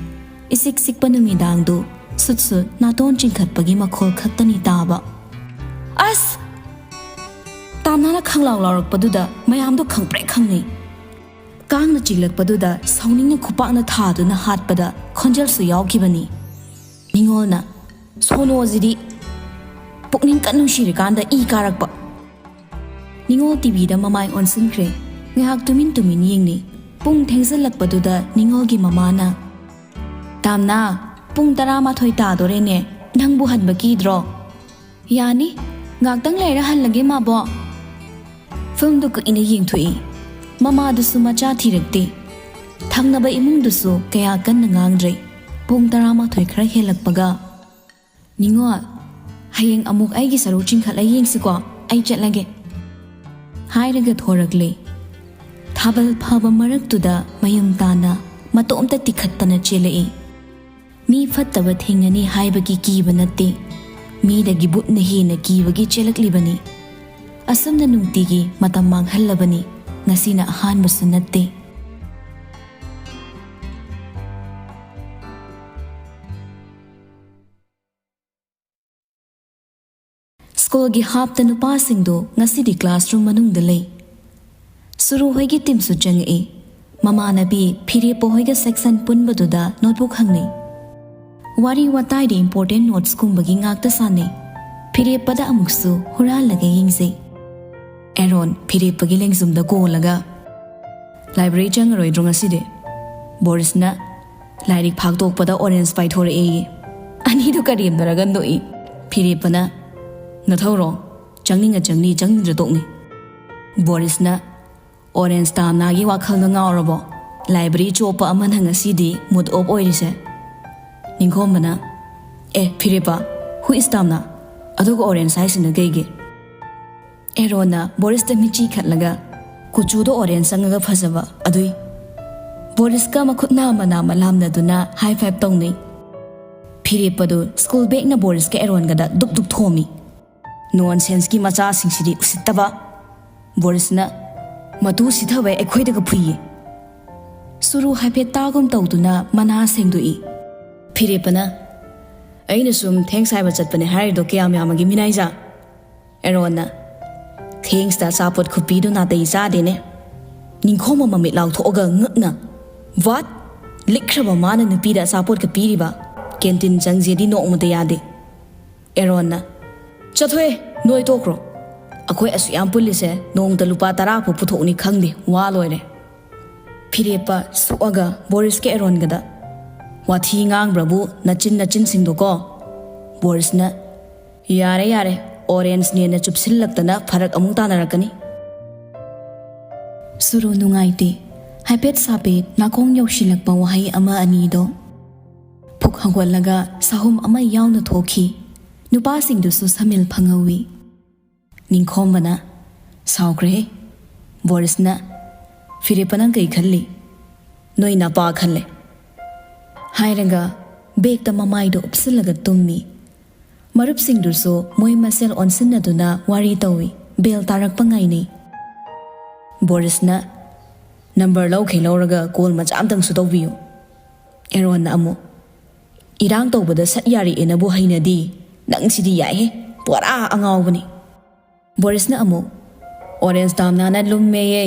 ꯏꯁꯤꯛ ꯁꯤꯛꯄ ꯅꯨꯃꯤꯗꯥꯡꯗꯨ ꯁꯨꯠ ꯁꯨꯠ ꯅꯥꯇꯣꯟ ꯆꯤꯡꯈꯠꯄꯒꯤ ꯃꯈꯣꯜ ꯈꯛꯇꯅꯤ ꯇꯥꯕ꯫ "ꯑꯁ!" ꯇꯥꯝꯅꯥꯅ ꯈꯪꯂꯥꯎ ꯂꯥꯎꯔꯛꯄꯗꯨꯗ ꯃꯌꯥꯝꯗꯣ ꯈꯪꯄ꯭ꯔꯦꯛ ꯈꯪꯅꯩ꯫ ꯀꯥꯡꯅ ꯆꯤꯛꯂꯛꯄꯗꯨꯗ ꯁꯥꯎꯅꯤꯡꯅ ꯈꯨꯄꯥꯛꯅ ꯊꯥꯗꯨꯅ ꯍꯥꯠꯄꯗ ꯈꯣꯟꯖꯦꯜꯁꯨ ꯌꯥꯎꯈꯤꯕꯅꯤ꯫ ꯅꯤꯉꯣꯜꯅ, "ꯁꯣꯅꯣꯁꯤꯗꯤ ꯄꯨꯛꯅꯤꯡ ꯀꯟ ꯅꯨꯡꯁꯤꯔꯤꯀꯥꯟꯗ ꯏ ꯀꯥꯔꯛꯄ꯫" ꯅꯤꯉꯣꯜ ꯇꯤ ꯚꯤꯗ ꯃꯃꯥꯏ ꯑꯣꯟꯁꯤꯟꯈ꯭ꯔꯦ꯫ ꯉꯥꯏꯍꯥꯛ ꯇꯨꯃꯤꯟ ꯇꯨꯃꯤꯟ ꯌꯦꯡꯂꯤ꯫ ꯄꯨꯡ ꯊꯦꯡꯖꯤꯜꯂꯛꯄꯗꯨꯗ ꯅꯤꯉꯣꯜꯒꯤ ꯃꯃꯥꯅ, "ꯇꯥꯝꯅꯥ, ꯄꯨꯡ ꯇꯔꯥꯃꯥꯊꯣꯏ ꯇꯥꯗꯣꯔꯦꯅꯦ, ꯅꯪꯕꯨ ꯍꯟꯕ ꯀꯤꯗ꯭ꯔꯣ?" "ꯌꯥꯅꯤ, ꯉꯥꯛꯇꯪ ꯂꯩꯔ ꯍꯜꯂꯒꯦ, ꯃꯥꯕꯣꯛ꯫" ꯐꯤꯜꯝꯗꯨ ꯀꯨꯏꯅ ꯌꯦꯡꯊꯣꯛꯏ꯫ ꯃꯃꯥꯗꯨꯁꯨ ꯃꯆꯥ ꯊꯤꯔꯛꯇꯦ꯫ ꯊꯪꯅꯕ ꯏꯃꯨꯡꯗꯨꯁꯨ ꯀꯌꯥ ꯀꯟꯅ ꯉꯥꯡꯗ꯭ꯔꯦ꯫ ꯄꯨꯡ ꯇꯔꯥꯃꯥꯊꯣꯏ ꯈꯔ ꯍꯦꯜꯂꯛꯄꯒ, "ꯅꯤꯉꯣꯜ, ꯍꯌꯦꯡ ꯑꯃꯨꯛ ꯑꯩꯒꯤ ꯁꯔꯨꯛ ꯆꯤꯡꯈꯠꯂ ꯌꯦꯡꯁꯤꯀꯣ, ꯑꯩ ꯆꯠꯂꯒꯦ," ꯍꯥꯏꯔꯒ ꯊꯣꯔꯛꯂꯦ꯫ ꯊꯥꯕꯜ ꯐꯕ ꯃꯔꯛꯇꯨꯗ ꯃꯌꯨꯝ ꯇꯥꯅ ꯃꯇꯣꯝꯇ ꯇꯤꯈꯠꯇꯅ ꯆꯦꯜꯂꯛꯏ꯫ ꯃꯤ ꯐꯠꯇꯕ ꯊꯦꯡꯅꯅꯤ ꯍꯥꯏꯕꯒꯤ ꯀꯤꯕ ꯅꯠꯇꯦ, ꯃꯤꯗꯒꯤ ꯕꯨꯠꯅ ꯍꯦꯟꯅ ꯀꯤꯕꯒꯤ ꯆꯦꯜꯂꯛꯂꯤꯕꯅꯤ꯫ ꯑꯁꯨꯝꯅ ꯅꯨꯡꯇꯤꯒꯤ ꯃꯇꯝ ꯃꯥꯡꯍꯜꯂꯕꯅꯤ, ꯉꯁꯤꯅ ꯑꯍꯥꯟꯕꯁꯨ ꯅꯠꯇꯦ꯫ ꯁ꯭ꯀꯨꯜꯒꯤ ꯍꯥꯞꯇ ꯅꯨꯄꯥꯁꯤꯡꯗꯨ ꯉꯁꯤꯗꯤ ꯀ꯭ꯂꯥꯁꯔꯨꯝ ꯃꯅꯨꯡꯗ ꯂꯩ꯫ ꯁꯨꯔꯨ ꯍꯣꯏꯒꯤ ꯇꯤꯝꯁꯨ ꯆꯪꯉꯛꯏ꯫ ꯃꯃꯥꯟꯅꯕꯤ ꯐꯤꯔꯦꯞꯄ ꯍꯣꯏꯒ ꯁꯦꯛꯁꯟ ꯄꯨꯟꯕꯗꯨꯗ ꯅꯣꯠꯕꯨꯛ ꯍꯪꯅꯩ꯫ ꯋꯥꯔꯤ ꯋꯥꯇꯥꯏꯗꯤ ꯏꯝꯄꯣꯔꯇꯦꯟ ꯅꯣꯠꯁꯀꯨꯝꯕꯒꯤ ꯉꯥꯛꯇ ꯁꯥꯟꯅꯩ꯫ ꯐꯤꯔꯦꯞꯄꯗ ꯑꯃꯨꯛꯁꯨ ꯍꯨꯔꯥꯜꯂꯒ ꯌꯦꯡꯖꯩ꯫ ꯑꯦꯔꯣꯟ ꯐꯤꯔꯦꯞꯄꯒꯤ ꯂꯦꯡꯖꯨꯝꯗ ꯀꯣꯜꯂꯒ, "ꯂꯥꯏꯕ꯭ꯔꯦꯔꯤ ꯆꯪꯉꯔꯣꯏꯗ꯭ꯔꯣ ꯉꯁꯤꯗꯤ?" ꯕꯣꯔꯤꯁꯅ ꯂꯥꯏꯔꯤꯛ ꯐꯥꯛꯇꯣꯛꯄꯗ ꯑꯣꯔꯦꯟꯖ ꯄꯥꯏꯊꯣꯔꯛꯑꯦꯌꯦ꯫ ꯑꯅꯤꯗꯨ ꯀꯔꯦꯝꯅꯔꯒ ꯅꯣꯛꯏ꯫ ꯐꯤꯔꯦꯞꯄꯅ, "ꯅꯊꯧꯔꯣ? ꯆꯪꯅꯤꯡꯉ ꯆꯪꯅꯤ, ꯆꯪꯅꯤꯡꯗ꯭ꯔ ꯇꯣꯛꯅꯤ꯫" ꯕꯣꯔꯤꯁꯅ, "ꯑꯣꯔꯦꯟꯖ ꯇꯥꯝꯅꯥꯒꯤ ꯋꯥꯈꯜꯗ ꯉꯥꯎꯔꯕꯣ? ꯂꯥꯏꯕ꯭ꯔꯦꯔꯤ ꯆꯣꯞꯄ ꯑꯃꯅ ꯉꯁꯤꯗꯤ ꯃꯨꯠ ꯑꯣꯞ ꯑꯣꯏꯔꯤꯁꯦ꯫" ꯅꯤꯡꯈꯣꯝꯕꯅ, "ꯑꯦ ꯐꯤꯔꯦꯞꯄ, who is ꯇꯥꯝꯅꯥ? ꯑꯗꯨꯒ ꯑꯣꯔꯦꯟꯖ ꯍꯥꯏꯁꯤꯅ ꯀꯩꯒꯤ?" ꯑꯦꯔꯣꯟꯅ ꯕꯣꯔꯤꯁꯇ ꯃꯤꯠꯆꯤ ꯈꯠꯂꯒ, "ꯀꯨꯆꯨꯗꯣ ꯑꯣꯔꯦꯟꯖ ꯆꯪꯉꯒ ꯐꯖꯕ ꯑꯗꯨꯏ꯫" ꯕꯣꯔꯤꯁꯀ ꯃꯈꯨꯠ ꯅꯥꯝꯃ ꯅꯥꯝꯃ ꯂꯥꯝꯅꯗꯨꯅ ꯍꯥꯏ ꯐꯥꯏꯚ ꯇꯧꯅꯩ꯫ ꯐꯤꯔꯦꯞꯄꯗꯨ ꯁ꯭ꯀꯨꯜ ꯕꯦꯒꯅ ꯕꯣꯔꯤꯁꯀ ꯑꯦꯔꯣꯟꯒꯗ ꯗꯨꯞ ꯗꯨꯞ ꯊꯣꯝꯃꯤ꯫ "ꯅꯣꯟꯁꯦꯟꯁꯀꯤ ꯃꯆꯥꯁꯤꯡꯁꯤꯗꯤ ꯎꯁꯤꯠꯇꯕ꯫" ꯕꯣꯔꯤꯁꯅ, "ꯃꯇꯨ ꯁꯤꯊꯕꯩ ꯑꯩꯈꯣꯏꯗꯒ ꯐꯨꯏꯌꯦ꯫" ꯁꯨꯔꯨ ꯍꯥꯏꯐꯦꯠ ꯇꯥꯒꯨꯝ ꯇꯧꯗꯨꯅ ꯃꯅꯥ ꯁꯦꯡꯗꯣꯛꯏ꯫ ꯐꯤꯔꯦꯞꯄꯅ, "ꯑꯩꯅ ꯁꯨꯝ ꯊꯦꯡꯁ ꯍꯥꯏꯕ ꯆꯠꯄꯅꯦ ꯍꯥꯏꯔꯤꯗꯣ ꯀꯌꯥꯝ ꯌꯥꯝꯃꯒꯦ ꯃꯤꯅꯥꯏꯖꯥ?" ꯑꯦꯔꯣꯟꯅ, "ꯊꯦꯡꯁꯇ ꯑꯆꯥꯄꯣꯠ ꯈꯨꯄꯤꯗꯣ ꯅꯥꯇꯩ ꯆꯥꯗꯦꯅꯦ꯫" ꯅꯤꯡꯈꯣꯝꯕ ꯃꯃꯤꯠ ꯂꯥꯎꯊꯣꯛꯑꯒ ꯉꯛꯅ, "ꯋꯥꯠ? ꯂꯤꯛꯈ꯭ꯔꯕ ꯃꯥꯅ ꯅꯨꯄꯤꯗ ꯑꯆꯥꯄꯣꯠꯀ ꯄꯤꯔꯤꯕ? ꯀꯦꯟꯇꯤꯟ ꯆꯪꯁꯦꯗꯤ ꯅꯣꯡꯃꯇ ꯌꯥꯗꯦ꯫" ꯑꯦꯔꯣꯟꯅ, "ꯆꯠꯊꯣꯛꯑꯦ, ꯅꯣꯏ ꯇꯣꯛꯈ꯭ꯔꯣ꯫ ꯑꯩꯈꯣꯏ ꯑꯁꯨꯛ ꯌꯥꯝ ꯄꯨꯜꯂꯤꯁꯦ ꯅꯣꯡꯃꯇ ꯂꯨꯄꯥ ꯇꯔꯥ ꯐꯥꯎ ꯄꯨꯊꯣꯛꯅꯤ ꯈꯪꯗꯦ, ꯋꯥ ꯂꯣꯏꯔꯦ꯫" ꯐꯤꯔꯦꯞꯄ ꯁꯣꯛꯑꯒ ꯕꯣꯔꯤꯁꯀ ꯑꯦꯔꯣꯟꯒꯗ, "ꯋꯥꯊꯤ ꯉꯥꯡꯕ꯭ꯔꯕꯨ ꯅꯆꯤꯟ ꯅꯆꯤꯟꯁꯤꯡꯗꯣꯀꯣ꯫" ꯕꯣꯔꯤꯁꯅ, "ꯌꯥꯔꯦ ꯌꯥꯔꯦ, ꯑꯣꯔꯦꯟꯖꯅꯦꯅ ꯆꯨꯞꯁꯤꯜꯂꯛꯇꯅ ꯐꯔꯛ ꯑꯃꯨꯛ ꯇꯥꯅꯔꯛꯀꯅꯤ꯫" ꯁꯨꯔꯨ ꯅꯨꯡꯉꯥꯏꯇꯦ꯫ ꯍꯥꯏꯐꯦꯠ ꯁꯥꯐꯦꯠ ꯅꯥꯀꯣꯡ ꯌꯧꯁꯤꯜꯂꯛꯄ ꯋꯥꯍꯩ ꯑꯃ ꯑꯅꯤꯗꯣ꯫ ꯐꯨꯛ ꯍꯧꯒꯠꯂꯒ ꯁꯥꯍꯨꯝ ꯑꯃ ꯌꯥꯎꯅ ꯊꯣꯛꯈꯤ꯫ ꯅꯨꯄꯥꯁꯤꯡꯗꯨꯁꯨ ꯁꯝꯃꯤꯜ ꯐꯪꯍꯧꯏ꯫ ꯅꯤꯡꯈꯣꯝꯕꯅ, "ꯁꯥꯎꯈ꯭ꯔꯦꯍꯦ꯫" ꯕꯣꯔꯤꯁꯅ, "ꯐꯤꯔꯦꯞꯄ, ꯅꯪ ꯀꯩ ꯈꯜꯂꯤ?" "ꯅꯣꯏ ꯅꯄꯥ ꯈꯜꯂꯦ," ꯍꯥꯏꯔꯒ ꯕꯦꯒꯇ ꯃꯃꯥꯏꯗꯣ ꯎꯞꯁꯤꯜꯂꯒ ꯇꯨꯝꯃꯤ꯫ ꯃꯔꯨꯞꯁꯤꯡꯗꯨꯁꯨ ꯃꯣꯏ ꯃꯁꯦꯜ ꯑꯣꯟꯁꯤꯟꯅꯗꯨꯅ ꯋꯥꯔꯤ ꯇꯧꯏ, ꯕꯦꯜ ꯇꯥꯔꯛꯄ ꯉꯥꯏꯅꯩ꯫ ꯕꯣꯔꯤꯁꯅ, "ꯅꯝꯕꯔ ꯂꯧꯈꯩ ꯂꯧꯔꯒ ꯀꯣꯜ ꯃꯆꯥ ꯑꯝꯇꯪꯁꯨ ꯇꯧꯕꯤꯌꯨ꯫" ꯑꯦꯔꯣꯟꯅ ꯑꯃꯨꯛ, "ꯏꯔꯥꯡ ꯇꯧꯕꯗ ꯁꯠ ꯌꯥꯔꯛꯑꯦꯅꯕꯨ ꯍꯩꯅꯗꯤ, ꯅꯪꯁꯤꯗꯤ ꯌꯥꯏꯍꯦ, ꯄꯨꯔꯥ ꯑꯉꯥꯎꯕꯅꯤ꯫" ꯕꯣꯔꯤꯁꯅ ꯑꯃꯨꯛ, "ꯑꯣꯔꯦꯟꯖ ꯇꯥꯝꯅꯥꯅ ꯂꯨꯝꯃꯦꯌꯦ꯫"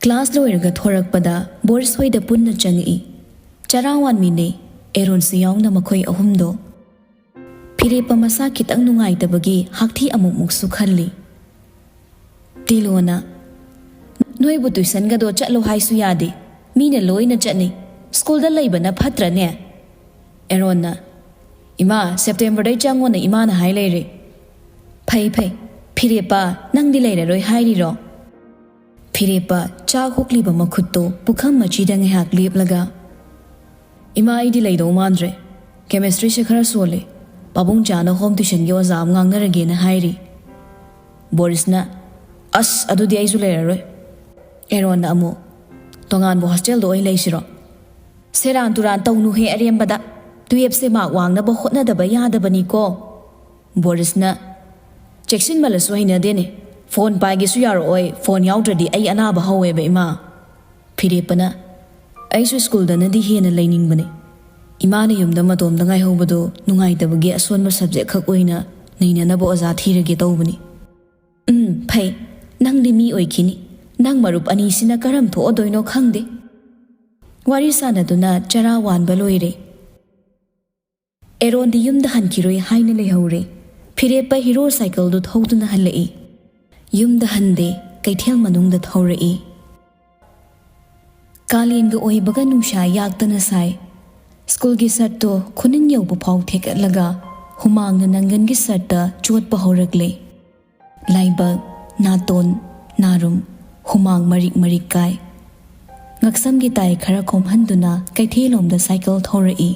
ꯀ꯭ꯂꯥꯁ ꯂꯣꯏꯔꯒ ꯊꯣꯔꯛꯄꯗ ꯕꯣꯔꯤꯁ ꯍꯣꯏꯗ ꯄꯨꯟꯅ ꯆꯪꯉꯛꯏ꯫ ꯆꯔꯥ ꯋꯥꯟꯃꯤꯟꯅꯩ, ꯑꯦꯔꯣꯟꯁꯨ ꯌꯥꯎꯅ ꯃꯈꯣꯏ ꯑꯍꯨꯝꯗꯣ꯫ ꯐꯤꯔꯦꯞꯄ ꯃꯁꯥ ꯈꯤꯇꯪ ꯅꯨꯡꯉꯥꯏꯇꯕꯒꯤ ꯍꯥꯛꯊꯤ ꯑꯃꯨꯛꯃꯨꯛꯁꯨ ꯈꯜꯂꯤ꯫ ꯇꯤꯂꯣꯅ, "ꯅꯣꯏꯕꯨ ꯇꯨꯏꯁꯟꯒꯗꯣ ꯆꯠꯂꯣ ꯍꯥꯏꯁꯨ ꯌꯥꯗꯦ, ꯃꯤꯅ ꯂꯣꯏꯅ ꯆꯠꯅꯩ, ꯁ꯭ꯀꯨꯜꯗ ꯂꯩꯕꯅ ꯐꯠꯇ꯭ꯔꯅꯦ?" ꯑꯦꯔꯣꯟꯅ, "ꯏꯃꯥ, ꯁꯦꯞꯇꯦꯝꯕꯔꯗꯩ ꯆꯪꯉꯣꯅ ꯏꯃꯥꯅ ꯍꯥꯏ ꯂꯩꯔꯦ꯫" "ꯐꯩ ꯐꯩ, ꯐꯤꯔꯦꯞꯄ, ꯅꯪꯗꯤ ꯂꯩꯔꯔꯣꯏ ꯍꯥꯏꯔꯤꯔꯣ?" ꯐꯤꯔꯦꯞꯄ ꯆꯥꯛ ꯍꯨꯛꯂꯤꯕ ꯃꯈꯨꯠꯇꯣ ꯄꯨꯈꯝ ꯃꯆꯤꯗ ꯉꯥꯏꯍꯥꯛ ꯂꯦꯞꯂꯒ, "ꯏꯃꯥ, ꯑꯩꯗꯤ ꯂꯩꯗꯧ ꯃꯥꯟꯗ꯭ꯔꯦ꯫ ꯀꯦꯃꯤꯁꯇ꯭ꯔꯤꯁꯦ ꯈꯔ ꯁꯣꯜꯂꯦ꯫ ꯄꯥꯕꯨꯡ ꯆꯥꯅ ꯍꯣꯝ ꯇ꯭ꯌꯨꯁꯟꯒꯤ ꯑꯣꯖꯥ ꯑꯃ ꯉꯥꯡꯅꯔꯒꯦꯅ ꯍꯥꯏꯔꯤ꯫" ꯕꯣꯔꯤꯁꯅ, "ꯑꯁ, ꯑꯗꯨꯗꯤ ꯑꯩꯁꯨ ꯂꯩꯔꯔꯣꯏ꯫" ꯑꯦꯔꯣꯟꯅ ꯑꯃꯨꯛ, "ꯇꯣꯉꯥꯟꯕ ꯍꯣꯁꯇꯦꯜꯗ ꯑꯣꯏꯅ ꯂꯩꯁꯤꯔꯣ?" "ꯁꯦꯔꯥꯟ ꯇꯨꯔꯥꯟ ꯇꯧꯅꯨꯍꯦ ꯑꯔꯦꯝꯕꯗ꯫ ꯇꯨꯌꯦꯞꯁꯦ ꯃꯥꯔꯛ ꯋꯥꯡꯅꯕ ꯍꯣꯠꯅꯗꯕ ꯌꯥꯗꯕꯅꯤꯀꯣ꯫" ꯕꯣꯔꯤꯁꯅ, "ꯆꯦꯛꯁꯤꯟꯃꯜꯂꯁꯨ ꯍꯩꯅꯗꯦꯅꯦ꯫ ꯐꯣꯟ ꯄꯥꯏꯒꯦꯁꯨ ꯌꯥꯔꯛꯑꯣꯏ, ꯐꯣꯟ ꯌꯥꯎꯗ꯭ꯔꯗꯤ ꯑꯩ ꯑꯅꯥꯕ ꯍꯧꯋꯦꯕ, ꯏꯃꯥ꯫" ꯐꯤꯔꯦꯞꯄꯅ, "ꯑꯩꯁꯨ ꯁ꯭ꯀꯨꯜꯗꯅꯗꯤ ꯍꯦꯟꯅ ꯂꯩꯅꯤꯡꯕꯅꯦ꯫ ꯏꯃꯥꯅ ꯌꯨꯝꯗ ꯃꯇꯣꯝꯇ ꯉꯥꯏꯍꯧꯕꯗꯣ ꯅꯨꯡꯉꯥꯏꯇꯕꯒꯤ ꯑꯁꯣꯟꯕ ꯁꯕꯖꯦꯛ ꯈꯛ ꯑꯣꯏꯅ ꯅꯩꯅꯅꯕ ꯑꯣꯖꯥ ꯊꯤꯔꯒꯦ ꯇꯧꯕꯅꯤ꯫" "ꯎꯝ, ꯐꯩ꯫ ꯅꯪꯗꯤ ꯃꯤ ꯑꯣꯏꯈꯤꯅꯤ꯫ ꯅꯪ ꯃꯔꯨꯞ ꯑꯅꯤꯁꯤꯅ ꯀꯔꯝ ꯊꯣꯛꯑꯗꯣꯏꯅꯣ ꯈꯪꯗꯦ꯫" ꯋꯥꯔꯤ ꯁꯥꯟꯅꯗꯨꯅ ꯆꯔꯥ ꯋꯥꯟꯕ ꯂꯣꯏꯔꯦ꯫ ꯑꯦꯔꯣꯟꯗꯤ ꯌꯨꯝꯗ ꯍꯟꯈꯤꯔꯣꯏ ꯍꯥꯏꯅ ꯂꯩꯍꯧꯔꯦ꯫ ꯐꯤꯔꯦꯞꯄ ꯍꯤꯔꯣ ꯁꯥꯏꯀꯜꯗꯨ ꯊꯧꯗꯨꯅ ꯍꯜꯂꯛꯏ꯫ ꯌꯨꯝꯗ ꯍꯟꯗꯦ, ꯀꯩꯊꯦꯜ ꯃꯅꯨꯡꯗ ꯊꯧꯔꯛꯏ꯫ ꯀꯥꯂꯦꯟꯒ ꯑꯣꯏꯕꯒ ꯅꯨꯡꯁꯥ ꯌꯥꯛꯇꯅ ꯁꯥꯏ꯫ ꯁ꯭ꯀꯨꯜꯒꯤ ꯁꯠꯇꯣ ꯈꯨꯅꯤꯡ ꯌꯧꯕ ꯐꯥꯎ ꯊꯦꯛꯀꯠꯂꯒ ꯍꯨꯃꯥꯡꯅ ꯅꯪꯒꯟꯒꯤ ꯁꯠꯇ ꯆꯣꯠꯄ ꯍꯧꯔꯛꯂꯦ꯫ ꯂꯥꯏꯕꯛ, ꯅꯥꯇꯣꯟ, ꯅꯥꯔꯨꯝ, ꯍꯨꯃꯥꯡ ꯃꯔꯤꯛ ꯃꯔꯤꯛ ꯀꯥꯏ꯫ ꯉꯛꯁꯝꯒꯤ ꯇꯥꯏ ꯈꯔ ꯈꯣꯝꯍꯟꯗꯨꯅ ꯀꯩꯊꯦꯜꯂꯣꯝꯗ ꯁꯥꯏꯀꯜ ꯊꯧꯔꯛꯏ꯫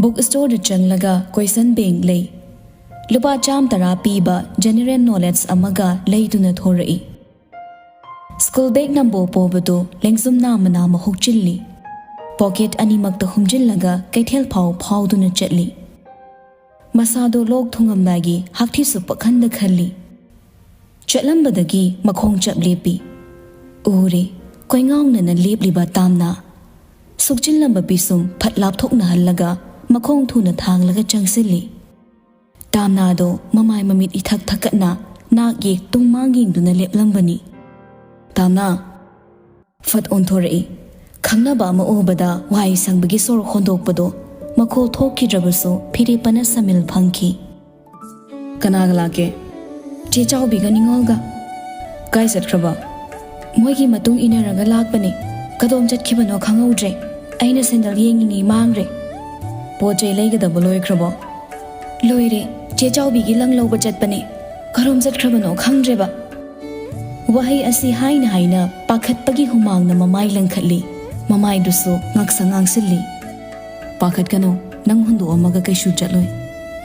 ꯕꯨꯛ ꯁ꯭ꯇꯣꯔꯗ ꯆꯪꯂꯒ ꯀꯣꯏꯁꯟ ꯕꯦꯡꯛ ꯂꯩ꯫ ꯂꯨꯄꯥ ꯆꯥꯝ ꯇꯔꯥ ꯄꯤꯕ ꯖꯦꯅꯦꯔꯦꯜ ꯅꯣꯂꯦꯖ ꯑꯃꯒ ꯂꯩꯗꯨꯅ ꯊꯣꯔꯛꯏ꯫ ꯁ꯭ꯀꯨꯜ ꯕꯦꯒ ꯅꯝꯕꯣ ꯄꯣꯕꯗꯨ ꯂꯦꯡꯖꯨꯝ ꯅꯥꯝꯃ ꯅꯥꯝꯃ ꯍꯨꯛꯆꯤꯜꯂꯤ꯫ ꯄꯣꯀꯦꯠ ꯑꯅꯤꯃꯛꯇ ꯍꯨꯝꯖꯤꯜꯂꯒ ꯀꯩꯊꯦꯜ ꯐꯥꯎ ꯐꯥꯎꯗꯨꯅ ꯆꯠꯂꯤ꯫ ꯃꯁꯥꯗꯣ ꯂꯣꯛ ꯊꯨꯡꯉꯝꯗꯥꯏꯒꯤ ꯍꯥꯛꯊꯤꯁꯨ ꯄꯛꯍꯟꯗ ꯈꯜꯂꯤ꯫ ꯆꯠꯂꯝꯕꯗꯒꯤ ꯃꯈꯣꯡ ꯆꯞ ꯂꯦꯞꯄꯤ꯫ ꯎꯔꯦ, ꯀꯣꯏꯉꯥꯎꯅꯅ ꯂꯦꯞꯂꯤꯕ ꯇꯥꯝꯅꯥ꯫ ꯁꯨꯛꯆꯤꯜꯂꯝꯕ ꯄꯤꯁꯨꯝ ꯐꯠ ꯂꯥꯞꯊꯣꯛꯅꯍꯜꯂꯒ ꯃꯈꯣꯡ ꯊꯨꯅ ꯊꯥꯡꯂꯒ ꯆꯪꯁꯤꯜꯂꯤ꯫ ꯇꯥꯝꯅꯥꯗꯣ ꯃꯃꯥꯏ ꯃꯃꯤꯠ ꯏꯊꯛ ꯊꯛꯀꯠꯅ ꯅꯥꯛ ꯌꯦꯛ ꯇꯨꯡ ꯃꯥꯡ ꯌꯦꯡꯗꯨꯅ ꯂꯦꯞꯂꯝꯕꯅꯤ꯫ "ꯇꯥꯝꯅꯥ!" ꯐꯠ ꯑꯣꯟꯊꯣꯔꯛꯏ꯫ ꯈꯪꯅꯕ ꯑꯃ ꯎꯕꯗ ꯋꯥꯍꯩ ꯁꯪꯕꯒꯤ ꯁꯣꯔ ꯍꯣꯟꯗꯣꯛꯄꯗꯣ ꯃꯈꯣꯜ ꯊꯣꯛꯈꯤꯗ꯭ꯔꯕꯁꯨ ꯐꯤꯔꯦꯞꯄꯅ ꯁꯃꯤꯜ ꯐꯪꯈꯤ꯫ "ꯀꯅꯥꯒ ꯂꯥꯛꯀꯦ?" "ꯆꯦ ꯆꯥꯎꯕꯤꯒ ꯅꯤꯉꯣꯜꯒ"꯫ "ꯀꯥꯏ ꯆꯠꯈ꯭ꯔꯕ?" "ꯃꯣꯏꯒꯤ ꯃꯇꯨꯡ ꯏꯟꯅꯔꯒ ꯂꯥꯛꯄꯅꯦ꯫ ꯀꯗꯣꯝ ꯆꯠꯈꯤꯕꯅꯣ ꯈꯪꯍꯧꯗ꯭ꯔꯦ꯫ ꯑꯩꯅ ꯁꯦꯟꯗꯜ ꯌꯦꯡꯉꯤꯉꯩ ꯃꯥꯡꯒ꯭ꯔꯦ"꯫ "ꯄꯣꯠ ꯆꯩ ꯂꯩꯒꯗꯕ ꯂꯣꯏꯈ꯭ꯔꯕꯣ?" "ꯂꯣꯏꯔꯦ꯫ ꯆꯦ ꯆꯥꯎꯕꯤꯒꯤ ꯂꯪ ꯂꯧꯕ ꯆꯠꯄꯅꯦ꯫ ꯀꯔꯣꯝ ꯆꯠꯈ꯭ꯔꯕꯅꯣ ꯈꯪꯗ꯭ꯔꯦꯕ"꯫ ꯋꯥꯍꯩ ꯑꯁꯤ ꯍꯥꯏꯅ ꯍꯥꯏꯅ ꯄꯥꯈꯠꯄꯒꯤ ꯍꯨꯃꯥꯡꯅ ꯃꯃꯥꯏ ꯂꯪꯈꯠꯂꯤ꯫ ꯃꯃꯥꯏꯗꯨꯁꯨ ꯉꯥꯡꯁꯪ ꯉꯥꯡꯁꯤꯜꯂꯤ꯫ "ꯄꯥꯈꯠꯀꯅꯨ, ꯅꯪ ꯍꯨꯟꯗꯣꯛꯑꯝꯃꯒ ꯀꯩꯁꯨ ꯆꯠꯂꯣꯏ꯫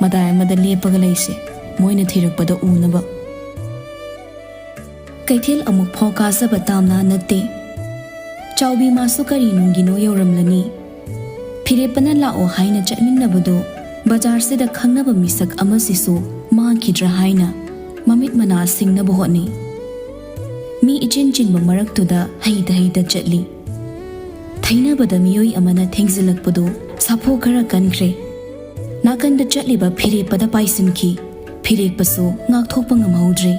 ꯃꯇꯥꯏ ꯑꯃꯗ ꯂꯦꯞꯄꯒ ꯂꯩꯁꯦ, ꯃꯣꯏꯅ ꯊꯤꯔꯛꯄꯗ ꯎꯅꯕ"꯫ ꯀꯩꯊꯦꯜ ꯑꯃꯨꯛ ꯐꯥꯎ ꯀꯥꯖꯕ ꯇꯥꯝꯅꯥ ꯅꯠꯇꯦ꯫ ꯆꯥꯎꯕꯤ ꯃꯥꯁꯨ ꯀꯔꯤ ꯅꯨꯡꯒꯤꯅꯣ ꯌꯧꯔꯝꯂꯅꯤ꯫ ꯐꯤꯔꯦꯞꯄꯅ ꯂꯥꯛꯑꯣ ꯍꯥꯏꯅ ꯆꯠꯃꯤꯟꯅꯕꯗꯨ ꯕꯖꯥꯔꯁꯤꯗ ꯈꯪꯅꯕ ꯃꯤꯁꯛ ꯑꯃꯁꯤꯁꯨ ꯃꯥꯡꯈꯤꯗ꯭ꯔꯥ ꯍꯥꯏꯅ ꯃꯃꯤꯠ ꯃꯅꯥ ꯁꯤꯡꯅꯕ ꯍꯣꯠꯅꯩ꯫ ꯃꯤ ꯏꯆꯤꯟ ꯆꯤꯟꯕ ꯃꯔꯛꯇꯨꯗ ꯍꯩꯇ ꯍꯩꯇ ꯆꯠꯂꯤ꯫ ꯊꯩꯅꯕꯗ ꯃꯤꯑꯣꯏ ꯑꯃꯅ ꯊꯦꯡꯖꯤꯜꯂꯛꯄꯗꯨ ꯁꯥꯐꯨ ꯈꯔ ꯀꯟꯈ꯭ꯔꯦ꯫ ꯅꯥꯀꯟꯗ ꯆꯠꯂꯤꯕ ꯐꯤꯔꯦꯞꯄꯗ ꯄꯥꯏꯁꯤꯟꯈꯤ꯫ ꯐꯤꯔꯦꯞꯄꯁꯨ ꯉꯥꯛꯊꯣꯛꯄ ꯉꯝꯍꯧꯗ꯭ꯔꯦ꯫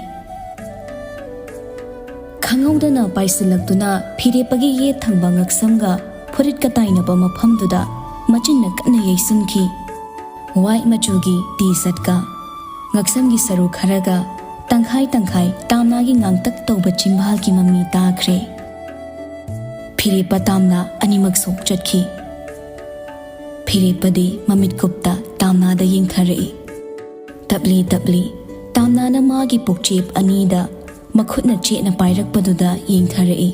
ꯈꯪꯍꯧꯗꯅ ꯄꯥꯏꯁꯤꯜꯂꯛꯇꯨꯅ ꯐꯤꯔꯦꯞꯄꯒꯤ ꯌꯦꯠ ꯊꯪꯕ ꯉꯛꯁꯝꯒ ꯐꯨꯔꯤꯠꯀ ꯇꯥꯏꯅꯕ ꯃꯐꯝꯗꯨꯗ ꯃꯆꯤꯟꯅ ꯀꯟꯅ ꯌꯩꯁꯤꯟꯈꯤ꯫ ꯋꯥꯏꯠ ꯃꯆꯨꯒꯤ ꯇꯤ ꯁꯔꯠꯀ ꯉꯛꯁꯝꯒꯤ ꯁꯔꯨ ꯈꯔꯒ ꯇꯪꯈꯥꯏ ꯇꯪꯈꯥꯏ ꯇꯥꯝꯅꯥꯒꯤ ꯉꯥꯡꯇꯛ ꯇꯧꯕ ꯆꯤꯝꯕꯥꯜꯒꯤ ꯃꯃꯤ ꯇꯥꯈ꯭ꯔꯦ꯫ ꯐꯤꯔꯦꯞꯄ ꯇꯥꯝꯅꯥ ꯑꯅꯤꯃꯛꯁꯨ ꯆꯠꯈꯤ꯫ ꯐꯤꯔꯦꯞꯄꯗꯤ ꯃꯃꯤꯠ ꯀꯨꯞꯇ ꯇꯥꯝꯅꯥꯗ ꯌꯦꯡꯊꯔꯛꯏ꯫ ꯇꯞꯂꯤ ꯇꯞꯂꯤ ꯇꯥꯝꯅꯥꯅ ꯃꯥꯒꯤ ꯄꯨꯛꯆꯦꯞ ꯑꯅꯤꯗ ꯃꯈꯨꯠꯅ ꯆꯦꯠꯅ ꯄꯥꯏꯔꯛꯄꯗꯨꯗ ꯌꯦꯡꯊꯔꯛꯏ꯫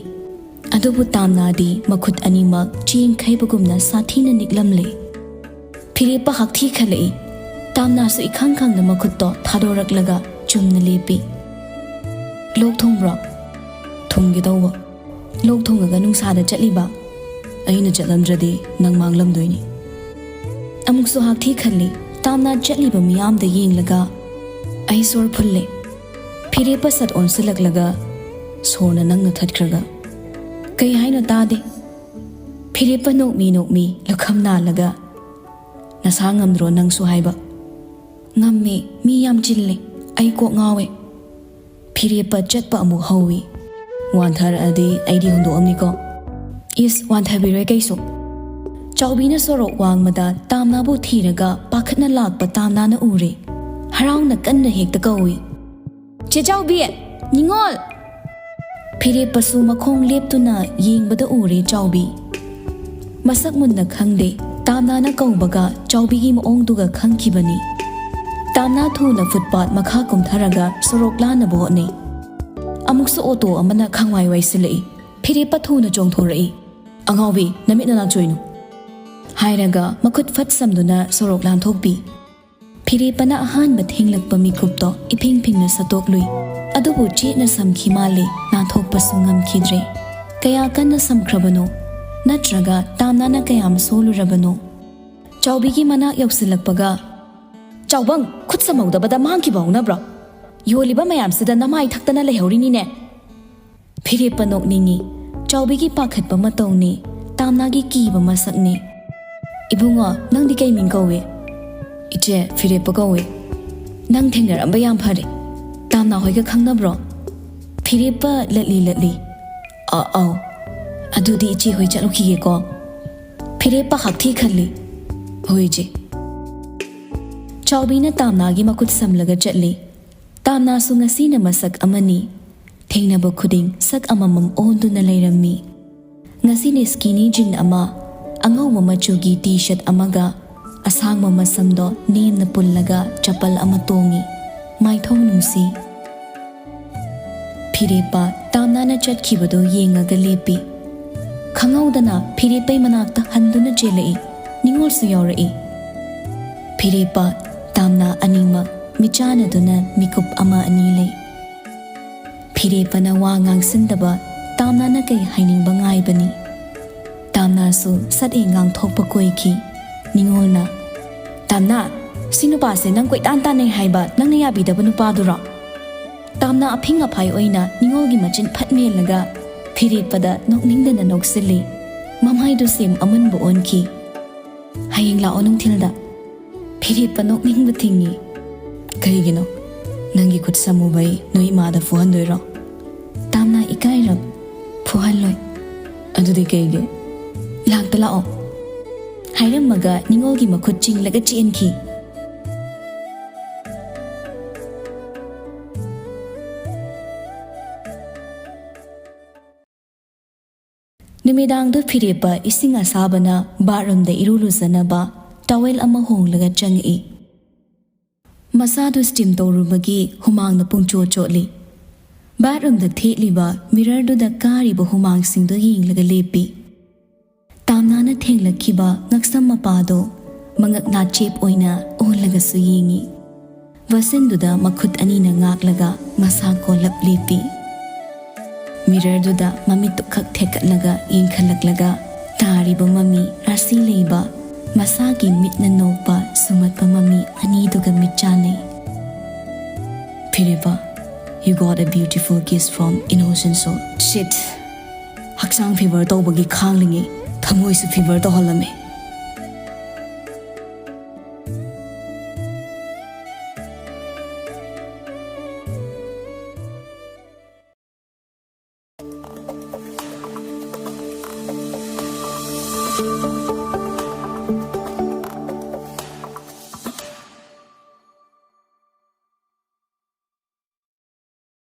ꯑꯗꯨꯕꯨ ꯇꯥꯝꯅꯥꯗꯤ ꯃꯈꯨꯠ ꯑꯅꯤꯃꯛ ꯆꯦꯡ ꯈꯩꯕꯒꯨꯝꯅ ꯁꯥꯊꯤꯅ ꯅꯤꯛꯂꯝꯂꯦ꯫ ꯐꯤꯔꯦꯞꯄ ꯍꯥꯛꯊꯤ ꯈꯜꯂꯛꯏ꯫ ꯇꯥꯝꯅꯥꯁꯨ ꯏꯈꯪ ꯈꯪꯅ ꯃꯈꯨꯠꯇꯣ ꯊꯥꯗꯣꯔꯛꯂꯒ ꯆꯨꯝꯅ ꯂꯦꯞꯄꯤ꯫ "ꯂꯣꯛ ꯊꯨꯡꯕ꯭ꯔꯣ?" "ꯊꯨꯡꯒꯦ ꯇꯧꯕ꯫ ꯂꯣꯛ ꯊꯨꯡꯉꯒ ꯅꯨꯡꯁꯥꯗ ꯆꯠꯂꯤꯕ? ꯑꯩꯅ ꯆꯠꯂꯝꯗ꯭ꯔꯗꯤ ꯅꯪ ꯃꯥꯡꯂꯝꯗꯣꯏꯅꯤ꯫" ꯑꯃꯨꯛꯁꯨ ꯍꯥꯛꯊꯤ ꯈꯜꯂꯤ꯫ ꯇꯥꯝꯅꯥ ꯆꯠꯂꯤꯕ ꯃꯤꯌꯥꯝꯗ ꯌꯦꯡꯂꯒ, "ꯑꯩ ꯁꯣꯔ ꯐꯨꯜꯂꯦ꯫" ꯐꯤꯔꯦꯞꯄ ꯁꯠ ꯑꯣꯟꯁꯤꯜꯂꯛꯂꯒ, "ꯁꯣꯔꯅ ꯅꯪꯅ ꯊꯠꯈ꯭ꯔꯒ?" "ꯀꯩ ꯍꯥꯏꯅꯣ ꯇꯥꯗꯦ?" ꯐꯤꯔꯦꯞꯄ ꯅꯣꯛꯃꯤ ꯅꯣꯛꯃꯤ ꯂꯨꯈꯝ ꯅꯥꯜꯂꯒ, "ꯅꯁꯥ ꯉꯝꯗ꯭ꯔꯣ ꯅꯪꯁꯨ ꯍꯥꯏꯕ?" "ꯉꯝꯃꯦ, ꯃꯤ ꯌꯥꯝ ꯆꯤꯜꯂꯦ, ꯑꯩ ꯀꯣꯛ ꯉꯥꯎꯋꯦ꯫" ꯐꯤꯔꯦꯞꯄ ꯆꯠꯄ ꯑꯃꯨꯛ ꯍꯧꯏ꯫ "ꯋꯥꯟꯊꯔꯛꯑꯗꯤ ꯑꯩꯗꯤ ꯍꯨꯟꯗꯣꯛꯑꯝꯅꯤꯀꯣ꯫" "ꯏꯁ, ꯋꯥꯟꯊꯕꯤꯔꯣꯏ ꯀꯩꯁꯨ꯫" ꯆꯥꯎꯕꯤꯅ ꯁꯣꯔꯣꯛ ꯋꯥꯡꯃꯗ ꯇꯥꯝꯅꯥꯕꯨ ꯊꯤꯔꯒ ꯄꯥꯈꯠꯅ ꯂꯥꯛꯄ ꯇꯥꯝꯅꯥꯅ ꯎꯔꯦ꯫ ꯍꯔꯥꯎꯅ ꯀꯟꯅ ꯍꯦꯛꯇ ꯀꯧꯏ, "ꯆꯦ ꯆꯥꯎꯕꯤ! ꯅꯤꯉꯣꯜ!" ꯐꯤꯔꯦꯞꯄꯁꯨ ꯃꯈꯣꯡ ꯂꯦꯞꯇꯨꯅ ꯌꯦꯡꯕꯗ ꯎꯔꯦ ꯆꯥꯎꯕꯤ꯫ ꯃꯁꯛ ꯃꯨꯟꯅ ꯈꯪꯗꯦ, ꯇꯥꯝꯅꯥꯅ ꯀꯧꯕꯒ ꯆꯥꯎꯕꯤꯒꯤ ꯃꯑꯣꯡꯗꯨꯒ ꯈꯪꯈꯤꯕꯅꯤ꯫ ꯇꯥꯝꯅꯥ ꯊꯨꯅ ꯐꯨꯠꯄꯥꯠ ꯃꯈꯥ ꯀꯨꯝꯊꯔꯒ ꯁꯣꯔꯣꯛ ꯂꯥꯟꯅꯕ ꯍꯣꯠꯅꯩ꯫ ꯑꯃꯨꯛꯁꯨ ꯑꯣꯇꯣ ꯑꯃꯅ ꯈꯪꯋꯥꯏ ꯋꯥꯏꯁꯤꯜꯂꯛꯏ꯫ ꯐꯤꯔꯦꯞꯄ ꯊꯨꯅ ꯆꯣꯡꯊꯣꯔꯛꯏ꯫ "ꯑꯉꯥꯎꯕꯤ, ꯅꯃꯤꯠ ꯅꯅꯥ ꯆꯣꯏꯅꯨ!" ꯍꯥꯏꯔꯒ ꯃꯈꯨꯠ ꯐꯠ ꯁꯝꯗꯨꯅ ꯁꯣꯔꯣꯛ ꯂꯥꯟꯊꯣꯛꯄꯤ꯫ ꯐꯤꯔꯦꯞꯄꯅ ꯑꯍꯥꯟꯕ ꯊꯦꯡꯂꯛꯄ ꯃꯤꯀꯨꯞꯇꯣ ꯏꯐꯤꯡ ꯐꯤꯡꯅ ꯁꯠꯇꯣꯛꯂꯨꯏ꯫ ꯑꯗꯨꯕꯨ ꯆꯦꯠꯅ ꯁꯝꯈꯤ ꯃꯥꯜꯂꯦ, ꯅꯥꯟꯊꯣꯛꯄꯁꯨ ꯉꯝꯈꯤꯗ꯭ꯔꯦ꯫ ꯀꯌꯥ ꯀꯟꯅ ꯁꯝꯈ꯭ꯔꯕꯅꯣ? ꯅꯠꯇ꯭ꯔꯒ ꯇꯥꯝꯅꯥꯅ ꯀꯌꯥꯝ ꯁꯣꯜꯂꯨꯔꯕꯅꯣ? ꯆꯥꯎꯕꯤꯒꯤ ꯃꯅꯥꯛ ꯌꯧꯁꯤꯜꯂꯛꯄꯒ, "ꯆꯥꯎꯕꯪ, ꯈꯨꯠ ꯁꯝꯍꯧꯗꯕꯗ ꯃꯥꯡꯈꯤꯕ ꯍꯧꯅꯕ꯭ꯔꯣ? ꯌꯣꯜꯂꯤꯕ ꯃꯌꯥꯝꯁꯤꯗ ꯅꯃꯥꯏ ꯊꯛꯇꯅ ꯂꯩꯍꯧꯔꯤꯅꯤꯅꯦ!" ꯐꯤꯔꯦꯞꯄ ꯅꯣꯛꯅꯤꯡꯉꯤ꯫ ꯆꯥꯎꯕꯤꯒꯤ ꯄꯥꯈꯠꯄ ꯃꯇꯧꯅꯤ, ꯇꯥꯝꯅꯥꯒꯤ ꯀꯤꯕ ꯃꯁꯛꯅꯤ꯫ "ꯏꯕꯨꯡꯉꯣ, ꯅꯪꯗꯤ ꯀꯩ ꯃꯤꯡ ꯀꯧꯏ?" "ꯏꯆꯦ, ꯐꯤꯔꯦꯞꯄ ꯀꯧꯏ꯫" "ꯅꯪ ꯊꯦꯡꯅꯔꯝꯕ ꯌꯥꯝ ꯐꯔꯦ꯫ ꯇꯥꯝꯅꯥ ꯍꯣꯏꯒ ꯈꯪꯅꯕ꯭ꯔꯣ?" ꯐꯤꯔꯦꯞꯄ ꯂꯠꯂꯤ ꯂꯠꯂꯤ꯫ "ꯑ-, ꯑꯧ꯫ ꯑꯗꯨꯗꯤ ꯏꯆꯦ ꯍꯣꯏ ꯆꯠꯂꯨꯈꯤꯒꯦꯀꯣ꯫" ꯐꯤꯔꯦꯞꯄ ꯍꯥꯛꯊꯤ ꯈꯜꯂꯤ꯫ "ꯍꯣꯏ, ꯏꯆꯦ꯫" ꯆꯥꯎꯕꯤꯅ ꯇꯥꯝꯅꯥꯒꯤ ꯃꯈꯨꯠ ꯁꯝꯂꯒ ꯆꯠꯂꯤ꯫ ꯇꯥꯝꯅꯥꯁꯨ ꯉꯁꯤꯅ ꯃꯁꯛ ꯑꯃꯅꯤ꯫ ꯊꯦꯡꯅꯕ ꯈꯨꯗꯤꯡ ꯁꯛ ꯑꯃꯃꯝ ꯑꯣꯟꯗꯨꯅ ꯂꯩꯔꯝꯃꯤ꯫ ꯉꯁꯤꯅ skinny jean ꯑꯃ, ꯑꯉꯧꯕ ꯃꯆꯨꯒꯤ T-shirt ꯑꯃꯒ ꯑꯁꯥꯡꯕ ꯃꯁꯝꯗꯣ ꯅꯦꯝꯅ ꯄꯨꯜꯂꯒ ꯆꯄꯜ ꯑꯃ ꯇꯣꯡꯉꯤ꯫ ꯃꯥꯏꯊꯣꯡ ꯅꯨꯡꯁꯤ꯫ ꯐꯤꯔꯦꯞꯄ ꯇꯥꯝꯅꯥꯅ ꯆꯠꯈꯤꯕꯗꯨ ꯌꯦꯡꯉꯒ ꯂꯦꯞꯄꯤ꯫ ꯈꯪꯍꯧꯗꯅ ꯐꯤꯔꯦꯞꯄꯩ ꯃꯅꯥꯛꯇ ꯍꯟꯗꯨꯅ ꯆꯦꯜꯂꯛꯏ꯫ ꯅꯤꯉꯣꯜꯁꯨ ꯌꯥꯎꯔꯛꯏ꯫ ꯐꯤꯔꯦꯞꯄ ꯇꯥꯝꯅꯥ ꯑꯅꯤꯃꯛ ꯃꯤꯠꯆꯥꯟꯅꯗꯨꯅ ꯃꯤꯀꯨꯞ ꯑꯃ ꯑꯅꯤ ꯂꯩ꯫ ꯐꯤꯔꯦꯞꯄꯅ ꯋꯥ ꯉꯥꯡꯁꯤꯟꯗꯕ ꯇꯥꯝꯅꯥꯅ ꯀꯩ ꯍꯥꯏꯅꯤꯡꯕ ꯉꯥꯏꯕꯅꯤ꯫ ꯇꯥꯝꯅꯥꯁꯨ ꯁꯠ ꯍꯦꯛ ꯉꯥꯡꯊꯣꯛꯄ ꯀꯣꯏꯈꯤ꯫ ꯅꯤꯉꯣꯜꯅ, "ꯇꯥꯝꯅꯥ, ꯁꯤ ꯅꯨꯄꯥꯁꯦ ꯅꯪ ꯀꯣꯏꯇꯥꯟ ꯇꯥꯟꯅꯩ ꯍꯥꯏꯕ ꯅꯪꯅ ꯌꯥꯕꯤꯗꯕ ꯅꯨꯄꯥꯗꯨꯔꯣ?" ꯇꯥꯝꯅꯥ ꯑꯐꯤꯡ ꯑꯐꯥꯏ ꯑꯣꯏꯅ ꯅꯤꯉꯣꯜꯒꯤ ꯃꯆꯤꯟ ꯐꯠ ꯃꯦꯜꯂꯒ ꯐꯤꯔꯦꯞꯄꯗ ꯅꯣꯛꯅꯤꯡꯗꯅ ꯅꯣꯛꯁꯤꯜꯂꯤ꯫ ꯃꯃꯥꯏꯗꯨ ꯁꯦꯝ ꯑꯃꯨꯟꯕ ꯑꯣꯟꯈꯤ꯫ "ꯍꯌꯦꯡ ꯂꯥꯛꯑꯣ ꯅꯨꯡꯊꯤꯜꯗ꯫" ꯐꯤꯔꯦꯞꯄ ꯅꯣꯛꯅꯤꯡꯕ ꯊꯤꯡꯉꯤ꯫ "ꯀꯩꯒꯤꯅꯣ? ꯅꯪꯒꯤ ꯈꯨꯠ ꯁꯝꯃꯨꯕꯩ ꯅꯣꯏ ꯏꯃꯥꯗ ꯐꯨꯍꯟꯗꯣꯏꯔꯣ?" ꯇꯥꯝꯅꯥ ꯏꯀꯥꯏꯔꯞ, "ꯐꯨꯍꯜꯂꯣꯏ꯫" "ꯑꯗꯨꯗꯤ ꯀꯩꯒꯤ?" "ꯂꯥꯛꯇ ꯂꯥꯛꯑꯣ꯫" ꯍꯥꯏꯔꯝꯃꯒ ꯅꯤꯉꯣꯜꯒꯤ ꯃꯈꯨꯠ ꯆꯤꯡꯂꯒ ꯆꯦꯟꯈꯤ꯫ ꯅꯨꯃꯤꯗꯥꯡꯗꯨ ꯐꯤꯔꯦꯞꯄ ꯏꯁꯤꯡ ꯑꯁꯥꯕꯅ bathroomꯗ ꯏꯔꯨ ꯂꯨꯖꯅꯕ towel ꯑꯃ ꯍꯣꯡꯂꯒ ꯆꯪꯉꯛꯏ꯫ ꯃꯁꯥꯗꯨ steam ꯇꯧꯔꯨꯕꯒꯤ ꯍꯨꯃꯥꯡꯅ ꯄꯨꯡꯆꯣꯠ ꯆꯣꯠꯂꯤ꯫ Bathroomꯗ ꯊꯦꯠꯂꯤꯕ mirrorꯗꯨꯗ ꯀꯥꯔꯤꯕ ꯍꯨꯃꯥꯡꯁꯤꯡꯗꯨ ꯌꯦꯡꯂꯒ ꯂꯦꯞꯄꯤ꯫ ꯇꯥꯝꯅꯥꯅ ꯊꯦꯡꯂꯛꯈꯤꯕ ꯉꯛꯁꯝ ꯃꯄꯥꯗꯣ ꯃꯉꯛ ꯅꯥꯆꯦꯞ ꯑꯣꯏꯅ ꯑꯣꯜꯂꯒꯁꯨ ꯌꯦꯡꯉꯤ꯫ Basinꯗꯨꯗ ꯃꯈꯨꯠ ꯑꯅꯤꯅ ꯉꯥꯛꯂꯒ ꯃꯁꯥ ꯀꯣꯜꯂꯞ ꯂꯦꯞꯄꯤ꯫ Mirrorꯗꯨꯗ ꯃꯃꯤꯠꯇꯨ ꯈꯛ ꯊꯦꯛꯀꯠꯂꯒ ꯌꯦꯡꯈꯠꯂꯛꯂꯒ ꯇꯥꯔꯤꯕ ꯃꯃꯤ ꯔꯥꯁꯤ ꯂꯩꯕ, ꯃꯁꯥꯒꯤ ꯃꯤꯠꯅ ꯅꯣꯛꯄ ꯁꯨꯝꯍꯠꯄ ꯃꯃꯤ ꯑꯅꯤꯗꯨꯒ ꯃꯤꯠ ꯆꯥꯟꯅꯩ꯫ "ꯐꯤꯔꯦꯞꯄ, you got a beautiful kiss from innocent soul." Shit! ꯍꯛꯆꯥꯡ fever ꯇꯧꯕꯒꯤ ꯈꯥꯡꯂꯤꯉꯩ ꯊꯃꯣꯏꯁꯨ fever ꯇꯧꯍꯜꯂꯝꯃꯦ꯫